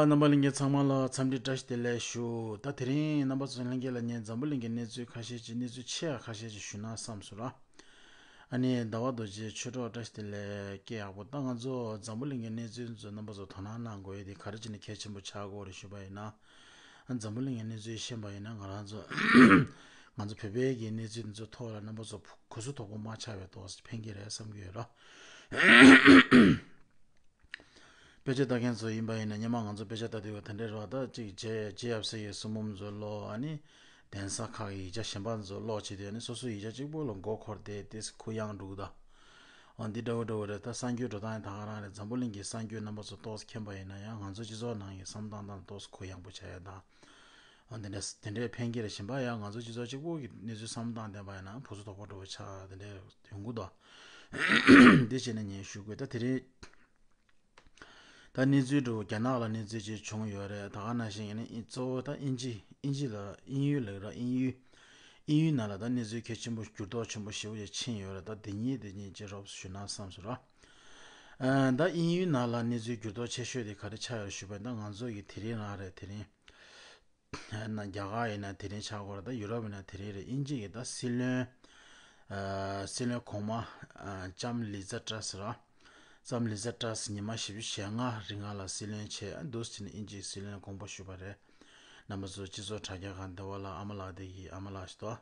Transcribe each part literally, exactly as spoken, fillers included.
རྣམ་པ་ལྷན་རྒྱས་ཚང་མ་ལ་འཚམས་འདྲི་བཀྲ་ཤིས་བདེ་ལེགས་ཞུ། ད་དེ་རིང་རྣམ་པ་ཚོ་ལྷན་རྒྱས་ལ་ངས་འཛམ་བུ་གླིང་གི་གནས་ཚུལ་ཁ་ཤས་ཅིག་གནས་ཚུལ་ཆེ་བ་ཁ་ཤས་ཅིག་ཞུས་ན་བསམ་སོང་ར། ཨ་ནི་ཟླ་བ་རྡོ་རྗེ་ཆོས་གྲོགས་བཀྲ་ཤིས་བདེ་ལེགས། སྐད་ཡག་པོ། ད་ང་ཚོ་འཛམ་བུ་གླིང་གི་གནས་ཚུལ་ཚོ་རྣམ་པ་ཚོ་དོ་སྣང་གནང་དགོས་ཡས་དེ་ག་རེ་བྱས་ནས་གལ་ཆེན་པོ་ཆགས་ཀྱི་ཡོད་རེད་ཞུས་པ་ཡིན་ན། ཨ་འཛམ་བུ་གླིང་གི་གནས་ཚུལ་ཤེས་པ་ཡིན་ན་ང་རང་ཚོ་ང་ཚོ་བོད་པའི་གི་གནས་ཚུལ་འདི་ཚོ་ཐོག་ལ་རྣམ་པ་ཚོ་གུས་བསུ་དོག་པོ་མ་ཆགས་པའི་ཐོག་ཕན་གྱི་རེད་བསམ་གྱི་ཡོད་ར། དཔེ་ཆ་ལྟ་མཁན་ཚོ་ཡིན་པ་ཡིན་ན་སྔོན་མ་ང་ཚོ་དཔེ་ཆ་ལྟ་དུས་དེ་འདྲའི་རོ། ད་ཅིག་རྗེ་རྗེ་ཡབ་སྲས་ཀྱི་གསུང་འབུམ་ཚོ་ཀློག་ཨ་ནི་གདན་ས་ཁག་གི་ཡིག་ཆ་གཞན་པ་ཚོ་ཀློག་བྱེད་དུས་ཨ་ནི་སོ་སོའི་ཡིག་ཆ་གཅིག་པོ་ལ་མགོ་འཁོར་ཏེ་ཏེས་གུ་ཡངས་འགྲོ་གི་ད། འོ་འདི་འདྲ་བོ་འདྲ་བོ་རེད། ད་གསར་འགྱུར་འགྲོ་སྟངས་ད་ག་རང་རེད། འཛམ་བུ་གླིང་གི་གསར་འགྱུར་རྣམ་པ་ཚོ་ཏོག་ཙམ་མཁྱེན་པ་ཡིན་ན་ཡང་ང་ཚོ་སྤྱི་ཚོགས་ནང་གི་བསམ་སྟངས་དང་ཏོག་ཙམ་གུ་ཡངས་པོ་བྱ་ཡ་དང་། འོ་འདི་འདྲ་དེ་འདྲའི་ཕན་གྱི་རེད། གཞན་པ་ཡང་ང་ཚོ་སྤྱི་ཚོགས་གཅིག་པོ་གི་གནས་ཚུལ་བསམ་སྟངས་ལྡན་པ་ཡིན་ན་གུས་བསུ་དོག་པོ་འགྲོ་བ་ཆགས་དེ་འདྲ་ཡོང་གི་འདུག་འདི་བྱས་ནས་ངས་ཞུ་དགོས། ད་དེ་རིང་ད་གནས་ཚུལ་འགྲོ་རྒྱ་ནག་ལ་གནས་ཚུལ་ཅིག་བྱུང་ཡོད་རེད། ད་ག་ནང་བཞིན་ཡིན་ན་ཨིན་གཙོ་བོ་ད་དབྱིན་ཇི་དབྱིན་ཇི་ལ་དབྱིན་ཡུལ་ལབ་ར། དབྱིན་ཡུལ་དབྱིན་ཡུལ་ནང་ལ་ད་གནས་ཚུལ་གལ་ཆེན་པོ་འགྱུར་ལྡོག་ཆེན་པོ་ཞེ་པོ་ཅིག་ཕྱིན་ཡོད་རེད། ད་འདི་གཉིས་དེ་གཉིས་ཅིག་རོབ་ཙམ་ཞུས་ན་བསམ་སོང་ར། ཨ་ད་དབྱིན་ཡུལ་ནང་ལ་གནས་ཚུལ་འགྱུར་ལྡོག་ཆེ་ཤོས་དེ་ག་རེ་ཆགས་ཡོད་ཞུས་པ་ཡིན་ན་ད་ང་ཚོ་ཡི་དེ་རིང་རང་རེད། དེ་རིང་ན་རྒྱ་གར་ཡིན་ན་དེ་རིང་ཆགས་ཀྱི་ཡོད་རེད། ད་ཡུ་རོབ་ཡིན་ན་དེ་རིང་རེད། དབྱིན་ཇི་གི་ད་སྲིད་བློན་ཨ་སྲིད་བློན་གོང་མ་ཨ་ལྕམ་ལི་ཛ་ཏྲ་སི་ར། ལྕམ་ལི་ཛ་ཏྲ་སི་ཉི་མ་བཞི་བཅུ་ཞེ་ལྔ་རིང་ལ་སྲིད་བློན་བྱས། ཨ་འདུག་སེ་བྱས་ནས་དབྱིན་ཇིའི་སྲིད་བློན་དགོངས་པ་ཞུས་པ་རེད། རྣམ་པ་ཚོ་སྤྱི་ཚོགས་དྲ་རྒྱ་སྒང་འདི་བ་ལ་ཨ་མ་ལགས་དེ་གི་ཨ་མ་ལགས་ཤི་ཏོ།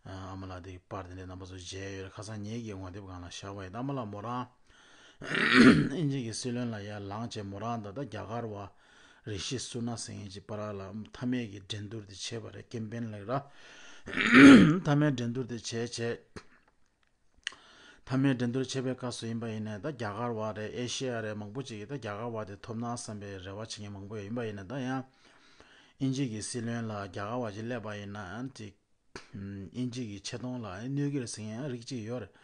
ཨ་མ་ལགས་དེ་གི་པར་དེ་འདྲའི་རྣམ་པ་ཚོ་མཇལ་ཡོད་རེད། ཁ་སང་ཉལ་གྱི་ངོ་དེབ་སྒང་ལ་བཞག་པ་ཡིན། ཨ་མ་ལགས་མོ་རང་དབྱིན་ཇི་གི་སྲིད་བློན་ལ་ཡར་ལངས་བྱས་མོ་རང་དང་ད་རྒྱ་གར་བ་རི་ཤི་སུ་ན་ཟེར་མཁན་གྱི་བར་ལ་མཐའ་མའི་གི་འགྲན་བསྡུར་དེ་བྱས་པ་རེད། ཀེམ་པེན་ལབ་ར། མཐའ་མའི་འགྲན་བསྡུར་དེ་བྱས་བྱས། མཐའ་མའི་འགྲན་བསྡུར་བྱེད་པའི་སྐབས་སུ་ཡིན་པ་ཡིན་ན་ད་རྒྱ་གར་བ་རེད། ཨེ་ཤེ་ཡ་རེད། མང་པོ་ཅིག་གིས་ད་རྒྱ་གར་བ་དེ་ཐོབ་ན་བསམ་པའི་རེ་བ་བྱེད་མཁན་མང་པོ་ཡོད། ཡིན་པ་ཡིན་ན་ད་ཡང་དབྱིན་ཇི་གི་སྲིད་བློན་ལ་རྒྱ་གར་བ་ཅིག་སླེབས་པ་ཡིན་ན་ཡང་དེ་དབྱིན་ཇི་གི་ཆེ་མཐོང་ལ་གནོད་ཀྱི་རེད་ཟེར་མཁན་ཡང་རིགས་གཅིག་ཡོད་རེད།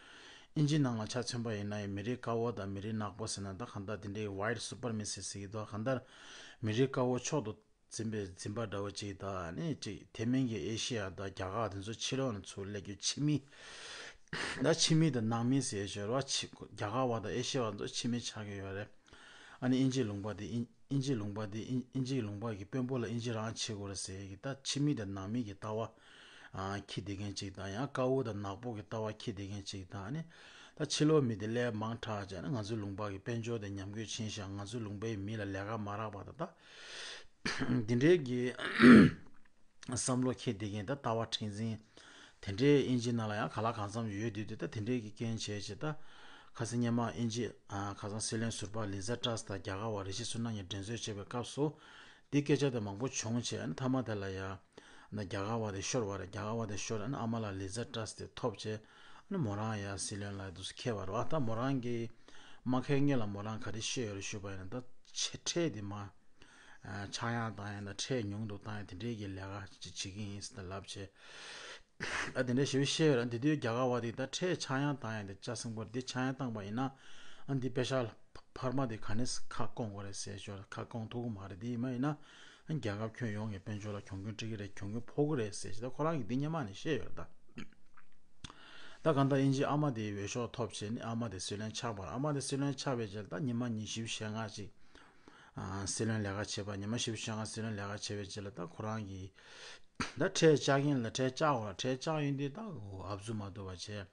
དབྱིན་ཇི་ནང་ལ་ཆ་མཚོན་པ་ཡིན་ན་ཡང་མི་རིགས་དཀར་པོ་དང་མི་རིགས་ནག་པོ་ཟེར་ན་ད་གང་ལྟར་དེ་འདྲའི་white supremacy ཟེར་གྱི་འདུག་གང་ལྟར་མི་རིགས་དཀར་པོ་མཆོག་ཏུ་འཛིན་པའི་འཛིན་པ་འདྲ་བོ་ཅིག་དང་ནི་ཅིག་དེ་མིན་གྱི་ཨེ་ཤེ་ཡ་དང་རྒྱ་གར་དེ་ཚོ་ཕྱི་ལོགས་ནས་ཚུར་སླེབས་རྒྱུ་ཕྱི་མི། ད་ཕྱི་མི་དང་ནང་མི་ཟེར་ཞོར་བ་ཕྱི་རྒྱ་གར་བ་དང་ཨེ་ཤེ་ཡ་བ་ཚོ་ཕྱི་མི་ཆགས་ཀྱི་ཡོད་རེད། ཨ་ནི་དབྱིན་ཇི་ལུང་པ་དེ་དབྱིན་དབྱིན་ཇི་ལུང་པ་དེ་དབྱིན་དབྱིན་ཇི་ལུང་པ་གི་དཔོན་པོ་ལ་དབྱིན་ཇི་རང་བྱེད་དགོས་རེད་ཟེར་གི་ད་ཕྱི་མི་དང་ནང་མི་གི་ལྟ་བ་ཨ་འཁྱེར་བསྡད་མཁན་ཅིག་དང་ཡང་དཀར་པོ་དང་ནག་པོ་གི་ལྟ་བ་འཁྱེར་བསྡད་མཁན་ཅིག་དང་ཨ་ནི་ད་ཕྱི་ལོགས་མི་དེ་སླེབས་མང་དྲགས་བྱས་ན་ང་ཚོའི་ལུང་པ་གི་དཔལ་འབྱོར་དེ་ཉམས་རྒུད་ཕྱིན་ཤག་ང་ཚོའི་ལུང་པའི་མི་ལ་ལས་ཀ་མ་རག་པ་དང་ད། འདི་འདྲའི་གི་བསམ་བློ་འཁྱེར་བསྡད་མཁན་ད་ལྟ་བ་མཁྲེགས་འཛིན་དེ་འདྲའི་དབྱིན་ཇི་ནང་ལ་ཡང་ག་ལ་གང་འཚམ་ཡོད་དུས་དུས་ད་དེ་འདྲའི་གི་རྐྱེན་བྱས་བྱས་ད་ཁ་སང་སྔོན་མ་དབྱིན་ཇི་ཨ་ཁ་སང་སྲིད་བློན་ཟུར་པ་ལི་ཛ་ཏྲ་སི་དང་རྒྱ་གར་བ་རི་ཤི་སུ་ན་གཉིས་འགྲན་རྩོད་བྱེད་པའི་སྐབས་སུ་འདི་སྐད་ཆ་དེ་མང་པོ་བྱུང་བྱས་ཨ་ནི་མཐའ་མ་དེ་ལ་ཡ་ན་རྒྱ་གར་བ་དེ་ཤོར་བ་རེད། རྒྱ་གར་བ་དེ་ཤོར་ཨ་ནི་ཨ་མ་ལགས་ལི་ཛ་ཏྲ་སི་དེ་ཐོབ་བྱས་ཨ་ནི་མོ་རང་ཡ་སྲིད་བློན་ལ་འདུག་སེ་འཁེལ་བ་རེད་བ། ད་མོ་རང་གི་མ་འཁེལ་སྔོན་ལ་མོ་རང་ག་རེ་བཤད་ཡོད་རེད་ཞུས་པ་ཡིན་ན་ད་ཆེ་ཁྲལ་དེ་མ། ཨ་ཆག་ཡང་བཏང་ཡང་དང་ཁྲལ་ཉུང་དུ་བཏང་ཡང་དེ་འདྲའི་གི་ལས་ཀ་ཅིག་བྱེད་ཀྱི་ཡིན་ཟེར་ལབ་བྱས། ཨ་དེ་འདྲའི་ཞེ་པོ་བཤད་ཡོད་ར། དེ་དུས་རྒྱ་གར་བ་དེ་ད་ཁྲལ་ཆག་ཡང་བཏང་ཡང་དེ་ལྕགས་སྲིན་པོ་འདི་ཆག་ཡང་བཏང་པ་ཡིན་ན་ཨ་འདི་པེ་ཤག་འཕར་མ་དེ་ག་ནས་ཁ་སྐོང་དགོས་རེད་ཟེར་ཞོར་ཁ་སྐོང་ཐུབ་ཀྱི་མ་རེད། དེ་ཡིན་མ་ཡིན་ན་ཨ་རྒྱལ་ཁབ་ཁྱོན་ཡོངས་ཀྱི་དཔལ་འབྱོར་ལ་གྱོང་གུན་སྤྲད་ཀྱི་རེད། གྱོང་གུན་ཕོག་གི་རེད་ཟེར་ཞེ་ད་ཁོ་རང་གིས་འདི་སྔོན་མ་ནས་བཤད་ཡོད་ར་ད། ད་གང་ལྟར་དབྱིན་ཇིའི་ཨ་མ་དེའི་འོས་ཤོག་ཐོབ་བྱས་ནས་ཨ་མ་དེ་སྲིད་བློན་ཆགས་པ་ར། ཨ་མ་དེ་སྲིད་བློན་ཆགས་པའི་རྗེས་ལ་ད་ཉི་མ་ཉི་ཤུ་ཞེ་ལྔ་ཅིག་ཨ་སྲིད་བློན་ལས་ཀ་བྱས་པ། ཉི་མ་བཞི་བཅུ་ཞེ་ལྔ་སྲིད་བློན་ལས་ཀ་བྱས་པའི་རྗེས་ལ་ད་ཁོ་རང་གིས་ད་ཁྲལ་བཅག་མཁན་ལ་ཁྲལ་བཅག་དགོས་ར། ཁྲལ་བཅག་ཡོང་དུས་ད་འོ་ཨབ་ཛུ་མ་ཐུབ་པ་བྱས།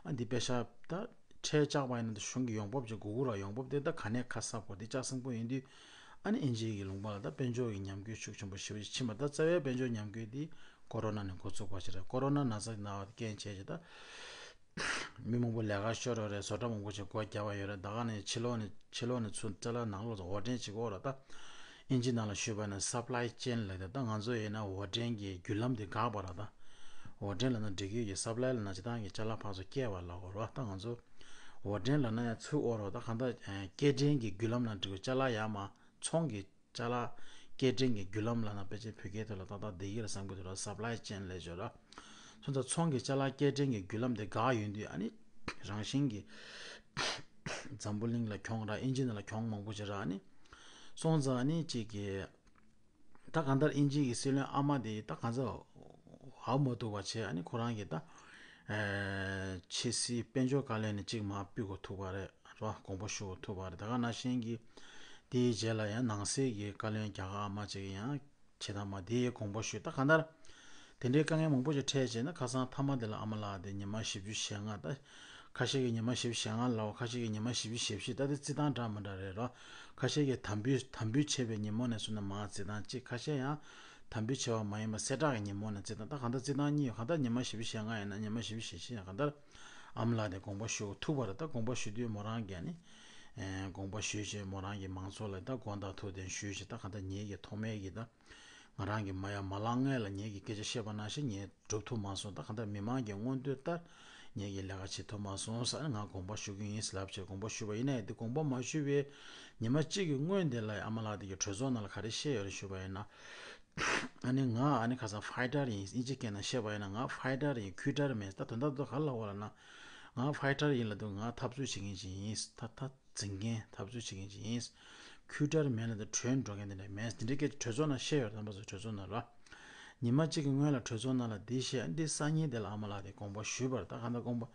ཨ་འདི་པེ་ཤག་ད་ཁྲལ་བཅག་པ་ཡིན་ན་ད་གཞུང་གི་ཡོང་འབབ་ཅིག་དགོས་ཀྱི་ར། ཡོང་འབབ་དེ་ད་ག་ནས་ཁ་གསབ་དགོས། འདི་ལྕགས་སྲིན་པོ་ཡིན་དུས་ཨ་ནི་དབྱིན་ཇི་གི་ལུང་པ་ལ་ད་དཔལ་འབྱོར་གྱི་ཉམས་རྒུད་ཤུགས་ཆེན་པོ་ཞེ་པོ་ཅིག་ཕྱིན་པ། ད་རྩ་བའི་དཔལ་འབྱོར་ཉམས་རྒུད་འདི་ཀོ་རོ་ན་ནས་འགོ་ཚུགས་པ་ཞིག་རེད། ཀོ་རོ་ན་ན་ཚ་ན་བ་དེ་རྐྱེན་བྱས་ཀྱི་ད། མི་མང་པོ་ལས་ཀ་ཤོར་ཡོད་རེད། བཟོ་གྲྭ་མང་པོ་ཞིག་སྒོ་བརྒྱབ་པ་ཡོད་རེད། ད་ག་ནས་ཕྱི་ལོགས་ནས་ཕྱི་ལོགས་ནས་ཚུར་ཅ་ལག་ནང་ལོགས་སུ་འོར་འདྲེན་བྱེད་ཀྱི་ཡོད་རེད། ད་དབྱིན་ཇི་ནང་ལ་ཞུས་པ་ན་supply chain ལབ་དེ། ད་ང་ཚོ་ཡིན་ན་འོར་འདྲེན་གྱི་བརྒྱུད་ལམ་དེ་འགག་པ་རེད། ད་འོར་འདྲེན་ལབ་ན་འགྲིག་གི་ཡོད། supply ལབ་ན་སྤྱིར་བཏང་གི་ཅ་ལག་ཕར་ཚུར་སྐྱེལ་བ་ལབ་དགོས་རེད། ད་ང་ཚོ་འོར་འདྲེན་ལབ་ན་ཡང་ཚུར་འོར་རོགས། ད་གང་ལྟར་སྐྱེལ་འདྲེན་གྱི་བརྒྱུད་ལམ་ལབ་ན་འགྲིག་གི། ཅ་ལག་ཡར་མར་ཚོང་གི་ཅ་ལག་སྐྱེལ་འདྲེན་གྱི་བརྒྱུད་ལམ་ལབ་ན་ཕལ་ཆེར་བོད་སྐད་ཐོག་ལ་ཏག་ཏག་བསྡད་ཀྱི་རེད་བསམ་གྱི་འདུག་ར། supply chain ལབ་ཡོད་ར། སོང་ཙང་ཚོང་གི་ཅ་ལག་སྐྱེལ་འདྲེན་གྱི་བརྒྱུད་ལམ་དེ་འགག་ཡོང་དུས་ཨ་ནི་རང་བཞིན་གྱིས་འཛམ་བུ་གླིང་ལ་གྱོང་ར། དབྱིན་ཇི་ནང་ལ་གྱོང་མང་པོ་ཅིག་རག་ཨ་ནི་སོང་ཙང་ཨ་ནི་གཅིག་གི་ད་གང་ལྟར་དབྱིན་ཇི་གི་སྲིད་བློན་ཨ་མ་དེ་ད་གང་ཚ་ཧ་མ་ཐུག་པ་བྱས་ཨ་ནི་ཁོ་རང་གིས་ད་ཨེ་ཕྱི་སྲིད་དཔལ་འབྱོར་བཀའ་བློན་ནས་གཅིག་མར་ཕུད་དགོས་ཐུག་པ་རེད། རོ་དགོངས་པ་ཞུ་དགོས་ཐུག་པ་རེད། ད་ག་ནང་བཞིན་གྱི་ དེའི་རྗེས་ལ་ཡང་ནང་སྲིད་ཀྱི་བཀའ་བློན་རྒྱ་གར་ཨ་མ་ཅིག་ཡང་ཆེ་ཐང་མ་དེའི་དགོངས་པ་ཞུས། ད་གང་ལྟར་དེ་འདྲའི་དཀའ་ངལ་མང་པོ་ཞིག་འཕྲད་བྱས་ན། ཁ་སང་མཐའ་མ་དེ་ལ་ཨ་མ་ལགས་དེ་ཉི་མ་བཞི་བཅུ་ཞེ་ལྔ། ད་ཁ་ཤས་ཀྱིས་ཉི་མ་བཞི་བཅུ་ཞེ་ལྔ་ལབ། ཁ་ཤས་ཀྱིས་ཉི་མ་བཞི་བཅུ་ཞེ་བཞི། ད་དེ་རྩི་སྟངས་འདྲ་མི་འདྲ་རེད་རོ། ཁ་ཤས་ཀྱིས་དམ་འབུལ་དམ་འབུལ་བྱས་པའི་ཉིན་མོ་ནས་བཟུང་ནས་མར་རྩི་སྟངས་གཅིག་ཁ་ཤས་ཡང་དམ་འབུལ་བྱས་པ་མ་ཡིན་པ་གསལ་བསྒྲགས་ཀྱི་ཉིན་མོ་ནས་རྩི་སྟངས། ད་གང་ལྟར་རྩི་སྟངས་གཉིས་ཡོད། གང་ལྟར་ཉི་མ་བཞི་བཅུ་ཞེ་ལྔ་ཡིན་ན་ཉི་མ་བཞི་བཅུ་ཞེ་བཞི་ཡིན། གང་ལྟར་ཨ་མ་ལགས་དེ་དགོངས་པ་ཞུ་ཐུབ་པ་རེད། ད་དགོངས་པ་ཞུ་དུས་མོ་རང་གིས་ནི། ཨེ། དགོངས་པ་ཞུས་བྱས་མོ་རང་གིས་མང་ཚོགས་ལ་ད་དགོངས་དག་ཐུགས་བདེན་ཞུས་བྱས། ད་གང་ལྟར་ངེད་ཀྱི་ཐོག་མའི་གི་ད་ང་རང་གི་མ་ཡ་མ་ལངས་སྔོན་ལ་ངེད་ཀྱི་སྐད་ཆ་བཤད་པ་ནང་བཞིན་ངས་སྒྲུབ་ཐུབ་མ་སོང་། ད་གང་ལྟར་མི་མང་གི་མངོན་འདོད་ལྟར་ངེད་ཀྱིས་ལས་ཀ་བྱེད་ཐུབ་མ་སོང་ཟེར་ནས་ང་དགོངས་པ་ཞུ་གི་ཡིན་ལབ་བྱས་དགོངས་པ་ཞུས་པ་ཡིན་ནའི། དེ་དགོངས་པ་མ་ཞུས་པའི་ཉི་མ་གཅིག་གི་སྔོན་དེ་ལ་ཨ་མ་ལགས་དེ་གིས་གྲོས་ཚོགས་ནང་ལ་ག་རེ་བཤད་ཡོད་རེད་ཞུས་པ་ཡིན་ན། ཨ་ནི་ང་ཨ་ནི་ཁ་སང་ཕའི་ཊར་ཡིན། དབྱིན་ཇི་སྐད་ནང་བཤད་པ་ཡིན་ན། ང་ཕའི་ཊར་ཡིན། ཁུའི་ཊར་མིན། ད་དོན་དག་ཏུ་ག་རེ་ལབ་པ་ལབ་ན། ང་ཕའི་ཊར་ཡིན་ལབ་དུས་ང་འཐབ་རྩོད་བྱེད་མཁན་ཅིག་ཡིན། ད་ད་འཛིང་མཁན་འཐབ་རྩོད་བྱེད་མཁན་ཅིག་ཡིན། ཁུའི་ཊར་མིན་ལབ་དུས་བྲོས་འགྲོ་མཁན་དེ་འདྲ་མིན། དེ་འདྲའི་སྐད་ཆ་གྲོས་ཚོགས་ནང་བཤད་ཡོད་རེད། རྣམ་པ་ཚོ་གྲོས་ཚོགས་ནང་ལ། ཉི་མ་གཅིག་གི་སྔོན་ལ་གྲོས་ཚོགས་ནང་ལ་འདི་བཤད། འདི་སང་ཉིན་དེ་ལ་ཨ་མ་ལགས་དེ་དགོངས་པ་ཞུས་པ་རེད། ད་གང་ལྟར་དགོངས་པ།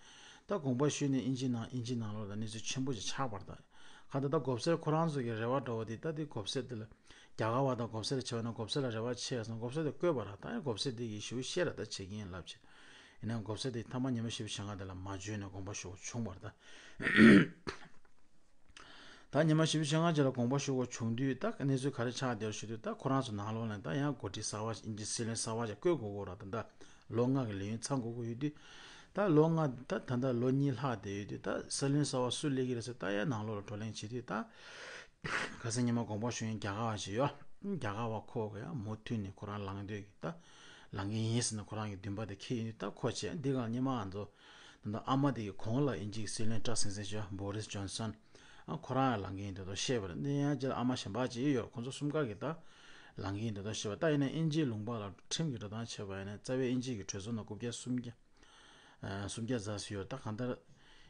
ད་དགོངས་པ་ཞུས་ནས་དབྱིན་ཇི་ནང་དབྱིན་ཇི་ནང་ལོགས་ལ་གནས་ཚུལ་ཆེན་པོ་ཞིག་ཆགས་པ་རེད། ད་གང་ལྟར་ད་མགོ་སེར་ཁོ་རང་ཚོ་གི་རེ་བ་འདྲ་བོ་དེ། ད་དེ་མགོ་སེར་དེ་ལ་རྒྱ་གར་བ་དང་མགོ་སེར་བྱས་པ་ན་མགོ་སེར་ལ་རེ་བ་ཆེ་སོང་། མགོ་སེར་དེ་བསྐོས་པ་རེད། ད་ཡང་མགོ་སེར་དེ་གིས་ཞེ་པོ་བཤད་ར་ད་བྱེད་ཀྱི་ཡིན་ལབ་བྱས། ཡིན་ནའང་མགོ་སེར་དེ་མཐའ་མ་ཉི་མ་བཞི་བཅུ་ཞེ་ལྔ་དེ་ལ་མ་འབྱོན་ནས་དགོངས་པ་ཞུ་དགོས་བྱུང་བ་རེད་ད། ད་ཉི་མ་བཞི་བཅུ་ཞེ་ལྔ་རྗེས་ལ་དགོངས་པ་ཞུ་དགོས་བྱུང་དུས། ད་གནས་ཚུལ་ག་རེ་ཆགས་བསྡད་ཞུ་དུས། ད་ཁོ་རང་ཚོ་ནང་ལོགས་ནས་ད་ཡང་འགོ་ཁྲིད་གསར་པ་ཞིག་དབྱིན་ཇི་སྲིད་བློན་གསར་པ་ཞིག་བསྐོ་དགོས་ཀྱི་ཡོད་རེད། ད་ལོ་ལྔ་གི་ལས་ཡུན་ཚང་དགོས་ཀྱི་ཡོད་དུས། ད་ལོ་ལྔ་ད་ད་ལྟ་ལོ་གཉིས་ལྷག་བསྡད་ཡོད་དུས། ད་སྲིད་བློན་གསར་པ་སུ་སླེབས་ཀྱི་རེད་ཟེར། ད་ཡང་ནང་ལོགས་ལ་བགྲོ་གླེང་བྱེད་དུས། ད་ཁ་སང་ཉི་མ་དགོངས་པ་ཞུ་མཁན་རྒྱ་གར་བ་ཞིག་ཡོད། རྒྱ་གར་བ་ཁོ་གིས་ཡང་མུ་མཐུད་ནས་ཁོ་རང་ལངས་སྡོད་ཀྱི། ད་ལངས་ཀྱི་ཡིན་ཟེར་ནས་ཁོ་རང་གི་འདུན་པ་དེ་འཁྱེར་ཡོད་དུས། ད་ཁོ་བྱས་འདི་ག་ཉི་མ་ང་ཚོ་ད་ལྟ་ཨ་མ་དེ་གི་གོང་ལ་དབྱིན་ཇིའི་སྲིད་བློན་སྐྲ་སིང་སིང་ཞིག་ཡོད། བོ་རིས་ཇོན་སན། ཨ་ཁོ་རང་ཡང་ལངས་ཀྱི་ཡིན་དེ་ཚོ་བཤད་པ་རེད། འདི་ཡང་རྗེས་ལ་ཨ་མ་གཞན་པ་ཅིག་ཡོད། ཁོང་ཚོ་གསུམ་ཀ་གིས་ད་ལངས་ཀྱི་ཡིན་དེ་ཚོ་བཤད་པ། ད་ཡིན་ན་དབྱིན་ཇིའི་ལུང་པ་ལ་ཁྲིམས་ཀྱི་འགྲོ་སྟངས་བྱས་པ་ཡིན་ན། རྩ་བའི་དབྱིན་ཇི་གི་གྲོས་ཚོགས་ནང་རྐུབ་བཀྱག་སུམ་བརྒྱ། ཨ་སུམ་བརྒྱ་ཙམ་ཞིག་ཡོད། ད་གང་ལྟར་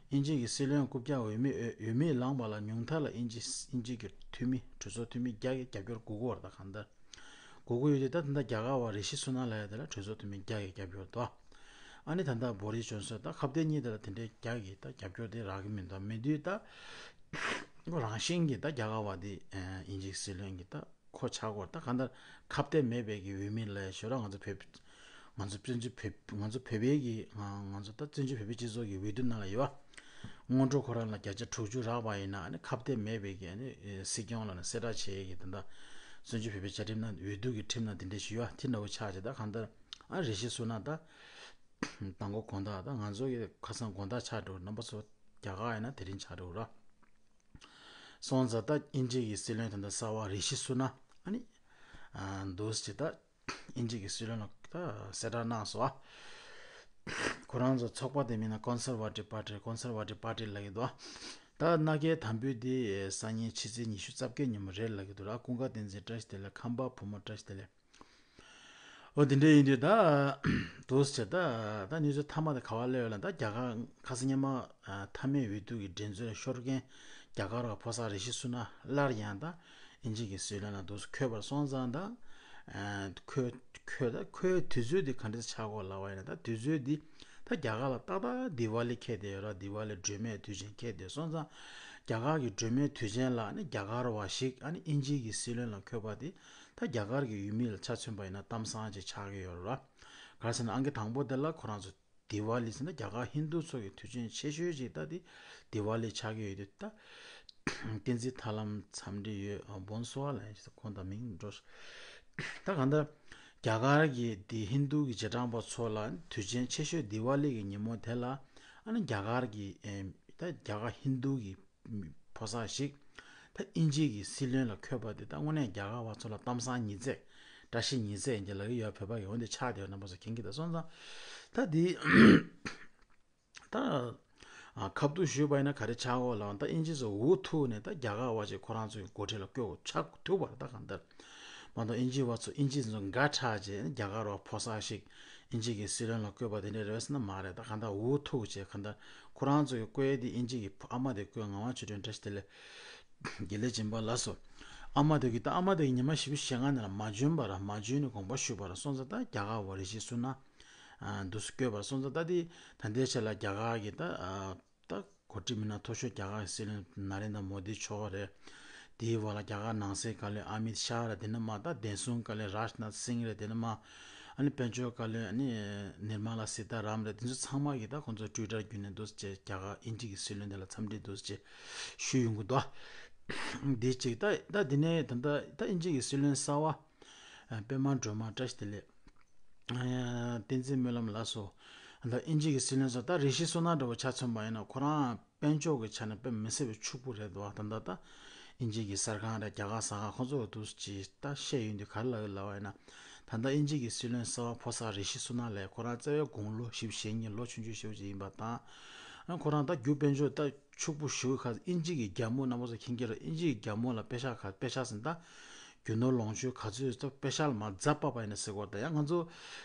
དབྱིན་ཇི་གི་སྲིད་བློན་རྐུབ་བཀྱག་འོས་མི་འོས་འོས་མིར་ལངས་པ་ལ་ཉུང་མཐའ་ལ་དབྱིན་ཇི་དབྱིན་ཇི་གི་འཐུས་མི་གྲོས་ཚོགས་འཐུས་མི་བརྒྱ་གིས་རྒྱབ་སྐྱོར་དགོས་ཀྱི་ཡོད་རེད། ད་གང་ལྟར་དགོས་ཀྱི་ཡོད་དུས། ད་ད་ལྟ་རྒྱ་གར་བ་རི་ཤི་སུ་ནག་ལབ་ཡ་དེ་ལ་གྲོས་ཚོགས་འཐུས་མི་བརྒྱ་གིས་རྒྱབ་སྐྱོར་འདུག། ཨ་ནི་ད་ལྟ་བོ་རིས་ཇོན་སན། ད་ཁ་གཏད་གཉིས་དེ་ལ་དེ་འདྲའི་བརྒྱ་གིས་ད་རྒྱབ་སྐྱོར་དེ་རག་གི་མི་འདུག། མི་འདུག། ད་ཁོ་རང་བཞིན་གྱིས་ད་རྒྱ་གར་བ་དེ་ཨ་དབྱིན་ཇི་གི་སྲིད་བློན་གྱི་ད་ཁོ་ཆགས་ཀྱི་ཡོད་རེད། ད་གང་ལྟར་ཁ་གཏད་མེད་པའི་གི་འོས་མི་ལབ་ཡ་ཞོར་ང་ཚོ་བོད་ང་ཚོ་བཙན་བྱོལ་བོད་ང་ཚོ་བོད་པའི་གི་ང་ང་ཚོ་ད་བཙན་བྱོལ་བོད་པའི་སྤྱི་ཚོགས་ཀྱི་འོས་བསྡུ་ནང་ལ་ཡོད་པ། སྔོན་འགྲོ་ཁོ་རང་ལ་བརྒྱ་ཆ་དྲུག་ཅུ་རག་པ་ཡིན་ན། ཨ་ནི་ཁ་གཏད་མེད་པའི་གི་ཨ་ནི་སྲིད་སྐྱོང་ལ་ནི་གསལ་བསྒྲགས་བྱེད་ཡས་ཀྱི་དེ་འདྲ་བཙན་བྱོལ་བོད་པའི་བཅའ་ཁྲིམས་ནང་འོས་བསྡུ་གི་ཁྲིམས་ནང་དེ་འདྲ་ཞིག་ཡོད། དེ་འདྲ་བོ་ཆགས་བྱས། ད་གང་ལྟར་ཨ་རི་ཤི་སུ་ནག་ད་དང་པོ་དགོང་དག་ད་ང་ཚོ་གི་ཁ་སང་དགོང་དག་ཆགས་འགྲོ། རྣམ་པ་ཚོ་རྒྱ་གར་ཡིན་ན་དེ་རིང་ཆགས་འགྲོ་ར། སོང་ཙང་ད་དབྱིན་ཇི་གི་སྲིད་བློན་དེ་འདྲ་གསར་པ་རི་ཤི་སུ་ནག་ཨ་ནི་ཨ་འདུག་སེ་ད་དབྱིན་ཇི་གི་སྲིད་བློན་ལ་ད་གསལ་བསྒྲགས་གནང་སོང་ཨ། ཁོ་རང་ཚོ་ཚོགས་པ་དེ་མིང་ལ་ཀོན་སར་ཝ་ཊིབ་པར་ཊི། ཀོན་སར་ཝ་ཊིབ་པར་ཊི་ལབ་ཀྱི་འདུག་ཨ། ད་མནའ་སྐྱེལ་དམ་འབུལ་དེ་སང་ཉིན་ཕྱི་ཚེས་ཉི་ཤུ་རྩ་བརྒྱད་ཉིན་མོ་རེད་ལབ་ཀྱི་འདུག་ར། ཀུན་དགའ་བསྟན་འཛིན་བཀྲ་ཤིས་བདེ་ལེགས། ཁམས་པ་བུ་མོ་བཀྲ་ཤིས་བདེ་ལེགས། འོ་དེ་འདྲ་ཡིན་དུས་ད་འདུག་སེ་ད་ད་གནས་ཚུལ་མཐའ་མ་དེ་ག་པར་སླེབས་ཡོད་ལབ་ན། ད་རྒྱ་གར་ཁ་སང་ཉི་མ་ཨ་མཐའ་མའི་འོས་བསྡུ་གི་འགྲན་རྩོད་ལ་ཤོར་མཁན་རྒྱ་གར་བ་ཕོ་གསར་རི་ཤི་སུ་ནག་སླར་ཡང་ད་དབྱིན་ཇི་གི་སྲིད་བློན་ལ་འདུག་སེ་འཁོད་པར་སོང་ཙང་། ད་ཨ་འཁོད་འཁོད་ད་འཁོད་དུས་ཚོད་འདི་ག་འདྲ་ཆགས་ཀྱི་ཡོད་ལབ་པ་ཡིན་ན། ད་དུས་ཚོད་འདི་ད་རྒྱ་གར་ལ་ཏག་ཏག་དི་ཝ་ལི་འཁེལ་བསྡད་ཡོད་ར། དི་ཝ་ལི་སྒྲོལ་མའི་དུས་ཆེན་འཁེལ་བསྡད་སོང་ཙང་། རྒྱ་གར་གྱི་སྒྲོལ་མའི་དུས་ཆེན་ལ་ནི་རྒྱ་གར་བ་ཞིག་ཨ་ནི་དབྱིན་ཇི་གི་སྲིད་བློན་ལ་འཁོད་པ་དེ། ད་རྒྱ་གར་གྱི་ཡུལ་མི་ལ་ཆ་མཚོན་པ་ཡིན་ན་གཏམ་བཟང་ཅིག་ཆགས་ཀྱི་ཡོད་རེད་བ། ག་རེ་ཟེར་ན་ཨང་ཀི་དང་པོ་དེ་ལ་ཁོ་རང་ཚོ་དི་ཝ་ལི་ཟེར་ན་རྒྱ་གར་ཧིན་རྡུ་ཚོ་གི་དུས་ཆེན་ཆེ་ཤོས་ཅིག་ད་དེ་དི་ཝ་ལི་ཆགས་ཀྱི་ཡོད་དུས། ད་བསྟན་འཛིན་ཐར་ལམ་འཚམས་འདྲི་ཡོད། ཨ་བོན་སོ་ཨ་ལ་ཡང་ཁོང་དང་མིང་འགྲོ། ད་གང་ལྟར་རྒྱ་གར་གྱི་དེ་ཧིན་རྡུ་གི་རྗེས་འབྲང་པ་ཚོ་ལ་དུས་ཆེན་ཆེ་ཤོས་དི་ཝ་ལི་གི་ཉིན་མོ་དེ་ལ། ཨ་ནི་རྒྱ་གར་གྱི་ཨེ་ད་རྒྱ་གར་ཧིན་རྡུ་གི་ཕོ་གསར་ཞིག་ད་དབྱིན་ཇི་གི་སྲིད་བློན་ལ་འཁོད་པ་དེ་ད་དངོས་གནས་རྒྱ་གར་བ་ཚོ་ལ་གཏམ་བཟང་ཉི་ཚེ། བཀྲ་ཤིས་ཉི་ཚེ་ཡིན་གྱི་ལབ་ཀྱི་ཡོད། བོད་པ་གི་འོན་ཏེ་ཆགས་བསྡད་ཡོད། རྣམ་པ་ཚོ་མཁྱེན་གྱི་ད་སོང་ཙང་། ད་དེ་ད་ཨ་ཁ་བསྡུ་ཞུས་པ་ཡིན་ན་ག་རེ་ཆགས་ཀྱི་ཡོད་ལབ་ན། ད་དབྱིན་ཇི་ཚོ་འུ་ཐུག་ནས་ད་རྒྱ་གར་བ་ཅིག་ཁོ་རང་ཚོའི་འགོ་ཁྲིད་ལ་བསྐོས་ཆགས་ཐུབ་པ་རེད། ད་གང་ལྟར་མ་གཏོགས་དབྱིན་ཇི་བ་ཚོ་དབྱིན་ཇི་ཚོ་དགའ་དྲགས་བྱས་རྒྱ་གར་བ་ཕོ་གསར་ཞིག་དབྱིན་ཇི་གི་སྲིད་བློན་ལ་བསྐོས་པ་དེ་འདྲ་རེད་ཟེར་ན་མ་རེད། ད་གང་ལྟར་འུ་ཐུག་བྱས་གང་ལྟར་ཁོ་རང་ཚོ་གི་བསྐོས་དེ་དབྱིན་ཇི་གི་ཨ་མ་དེ་བསྐོས། ངག་དབང་ཆོས་སྒྲོན་བཀྲ་ཤིས་བདེ་ལེགས། དགེ་ལེགས་སྦྱིན་པ་ལགས་སོ། ཨ་མ་དེ་གི་ད་ཨ་མ་དེ་གི་ཉི་མ་བཞི་བཅུ་ཞེ་ལྔ་ནང་ལ་མ་འབྱོན་པ་ར། མ་འབྱོན་ནས་དགོངས་པ་ཞུས་པ་ར་སོང་ཙང་། ད་རྒྱ་གར་བ་རི་ཤི་སུ་ནག་ཨ་འདུག་སེ་བསྐོས་པ་ར་སོང་ཙང་། ད་དེ་ད་ལྟའི་ཆ་ལ་རྒྱ་གར་གི་ད་ཨ་ད་འགོ་ཁྲིད་མི་སྣ་མཐོ་ཤོས་རྒྱ་གར་གྱི་སྲིད་བློན་ན་རེན་དྲ་མོ་དི་མཆོག་རེད། དེའི་བར་ལ་རྒྱ་གར་ནང་སྲིད་བཀའ་བློན་ཨ་མིད་ཤཱ་རེད། དེ་ནས་མར་ད་བདེ་སྲུང་བཀའ་བློན་རཱཇ་ནཱཐ་སིང་རེད། དེ་ནས་མར་ཨ་ནི་དཔལ་འབྱོར་བཀའ་བློན་ཨ་ནི་ནིར་མ་ལ་སི་ཏཱ་རམ་རེད། དེ་ཚོ་ཚང་མ་གིས་ད་ཁོང་ཚོ་ཊུའི་ཊར་བརྒྱུད་ནས་འདུག་སེ་བྱས་རྒྱ་གར་དབྱིན་ཇི་གི་སྲིད་བློན་དེ་ལ་འཚམས་འདྲི་འདུག་སེ་བྱས་ཞུས་ཡོང་གི་འདུག་འདི་གཅིག་ད་ད་འདི་ནས་ད་ད་ད་དབྱིན་ཇི་གི་སྲིད་བློན་གསར་པ་པད་མ་སྒྲོལ་མ་བཀྲ་ཤིས་བདེ་ལེགས། ཨ་བསྟན་འཛིན་སྨོན་ལམ་ལགས་སོ། ད་དབྱིན་ཇི་གི་སྲིད་བློན་ཚོ་ད་རི་ཤི་སུ་ནག་འདྲ་བོ་ཆ་མཚོན་པ་ཡིན་ན་ཁོ་རང་དཔལ་འབྱོར་གྱི་ཆ་ནས་དཔེ་མི་སྲིད་པའི་ཕྱུག་པོ་རེད་འདུག་ད་ལྟ་ད་དབྱིན་ཇི་གི་གསར་ཁང་རེད། རྒྱ་གར་གསར་ཁང་ཁོ་ཚོ་འདུག་ཅིག་ད་བཤད་ཡོང་དུས་ག་རེ་ལབ་ལབ་པ་ཡིན་ན། ད་ལྟ་དབྱིན་ཇི་གི་སྲིད་བློན་གསར་པ་ཕོ་གསར་རི་ཤི་སུ་ནག་ལགས་ཁོ་རང་རྩ་བའི་དགུང་ལོ་བཞི་བཅུ་ཞེ་གཉིས་ལོ་ཆུང་ཆུང་ཞེ་པོ་ཅིག་ཡིན་པ་དང་། ཁོ་རང་ད་རྒྱུ་དཔལ་འབྱོར་ད་ཕྱུག་པོ་ཞེ་པོ་ཁ་དབྱིན་ཇི་གི་རྒྱ་མོ་རྣམ་པ་ཚོ་མཁྱེན་གྱི་རེད། དབྱིན་ཇི་གི་རྒྱ་མོ་ལ་པེ་ཤག་ག་པེ་ཤག་ཟིན་ད་རྒྱུ་ནོར་ལོངས་སྤྱོད་ག་ཚོད་ད་པེ་ཤག་ལ་མར་རྫ་བབས་པ་ཡིན་ན་ཟེར་གོ་ད་ཡང་ང་ཚོ་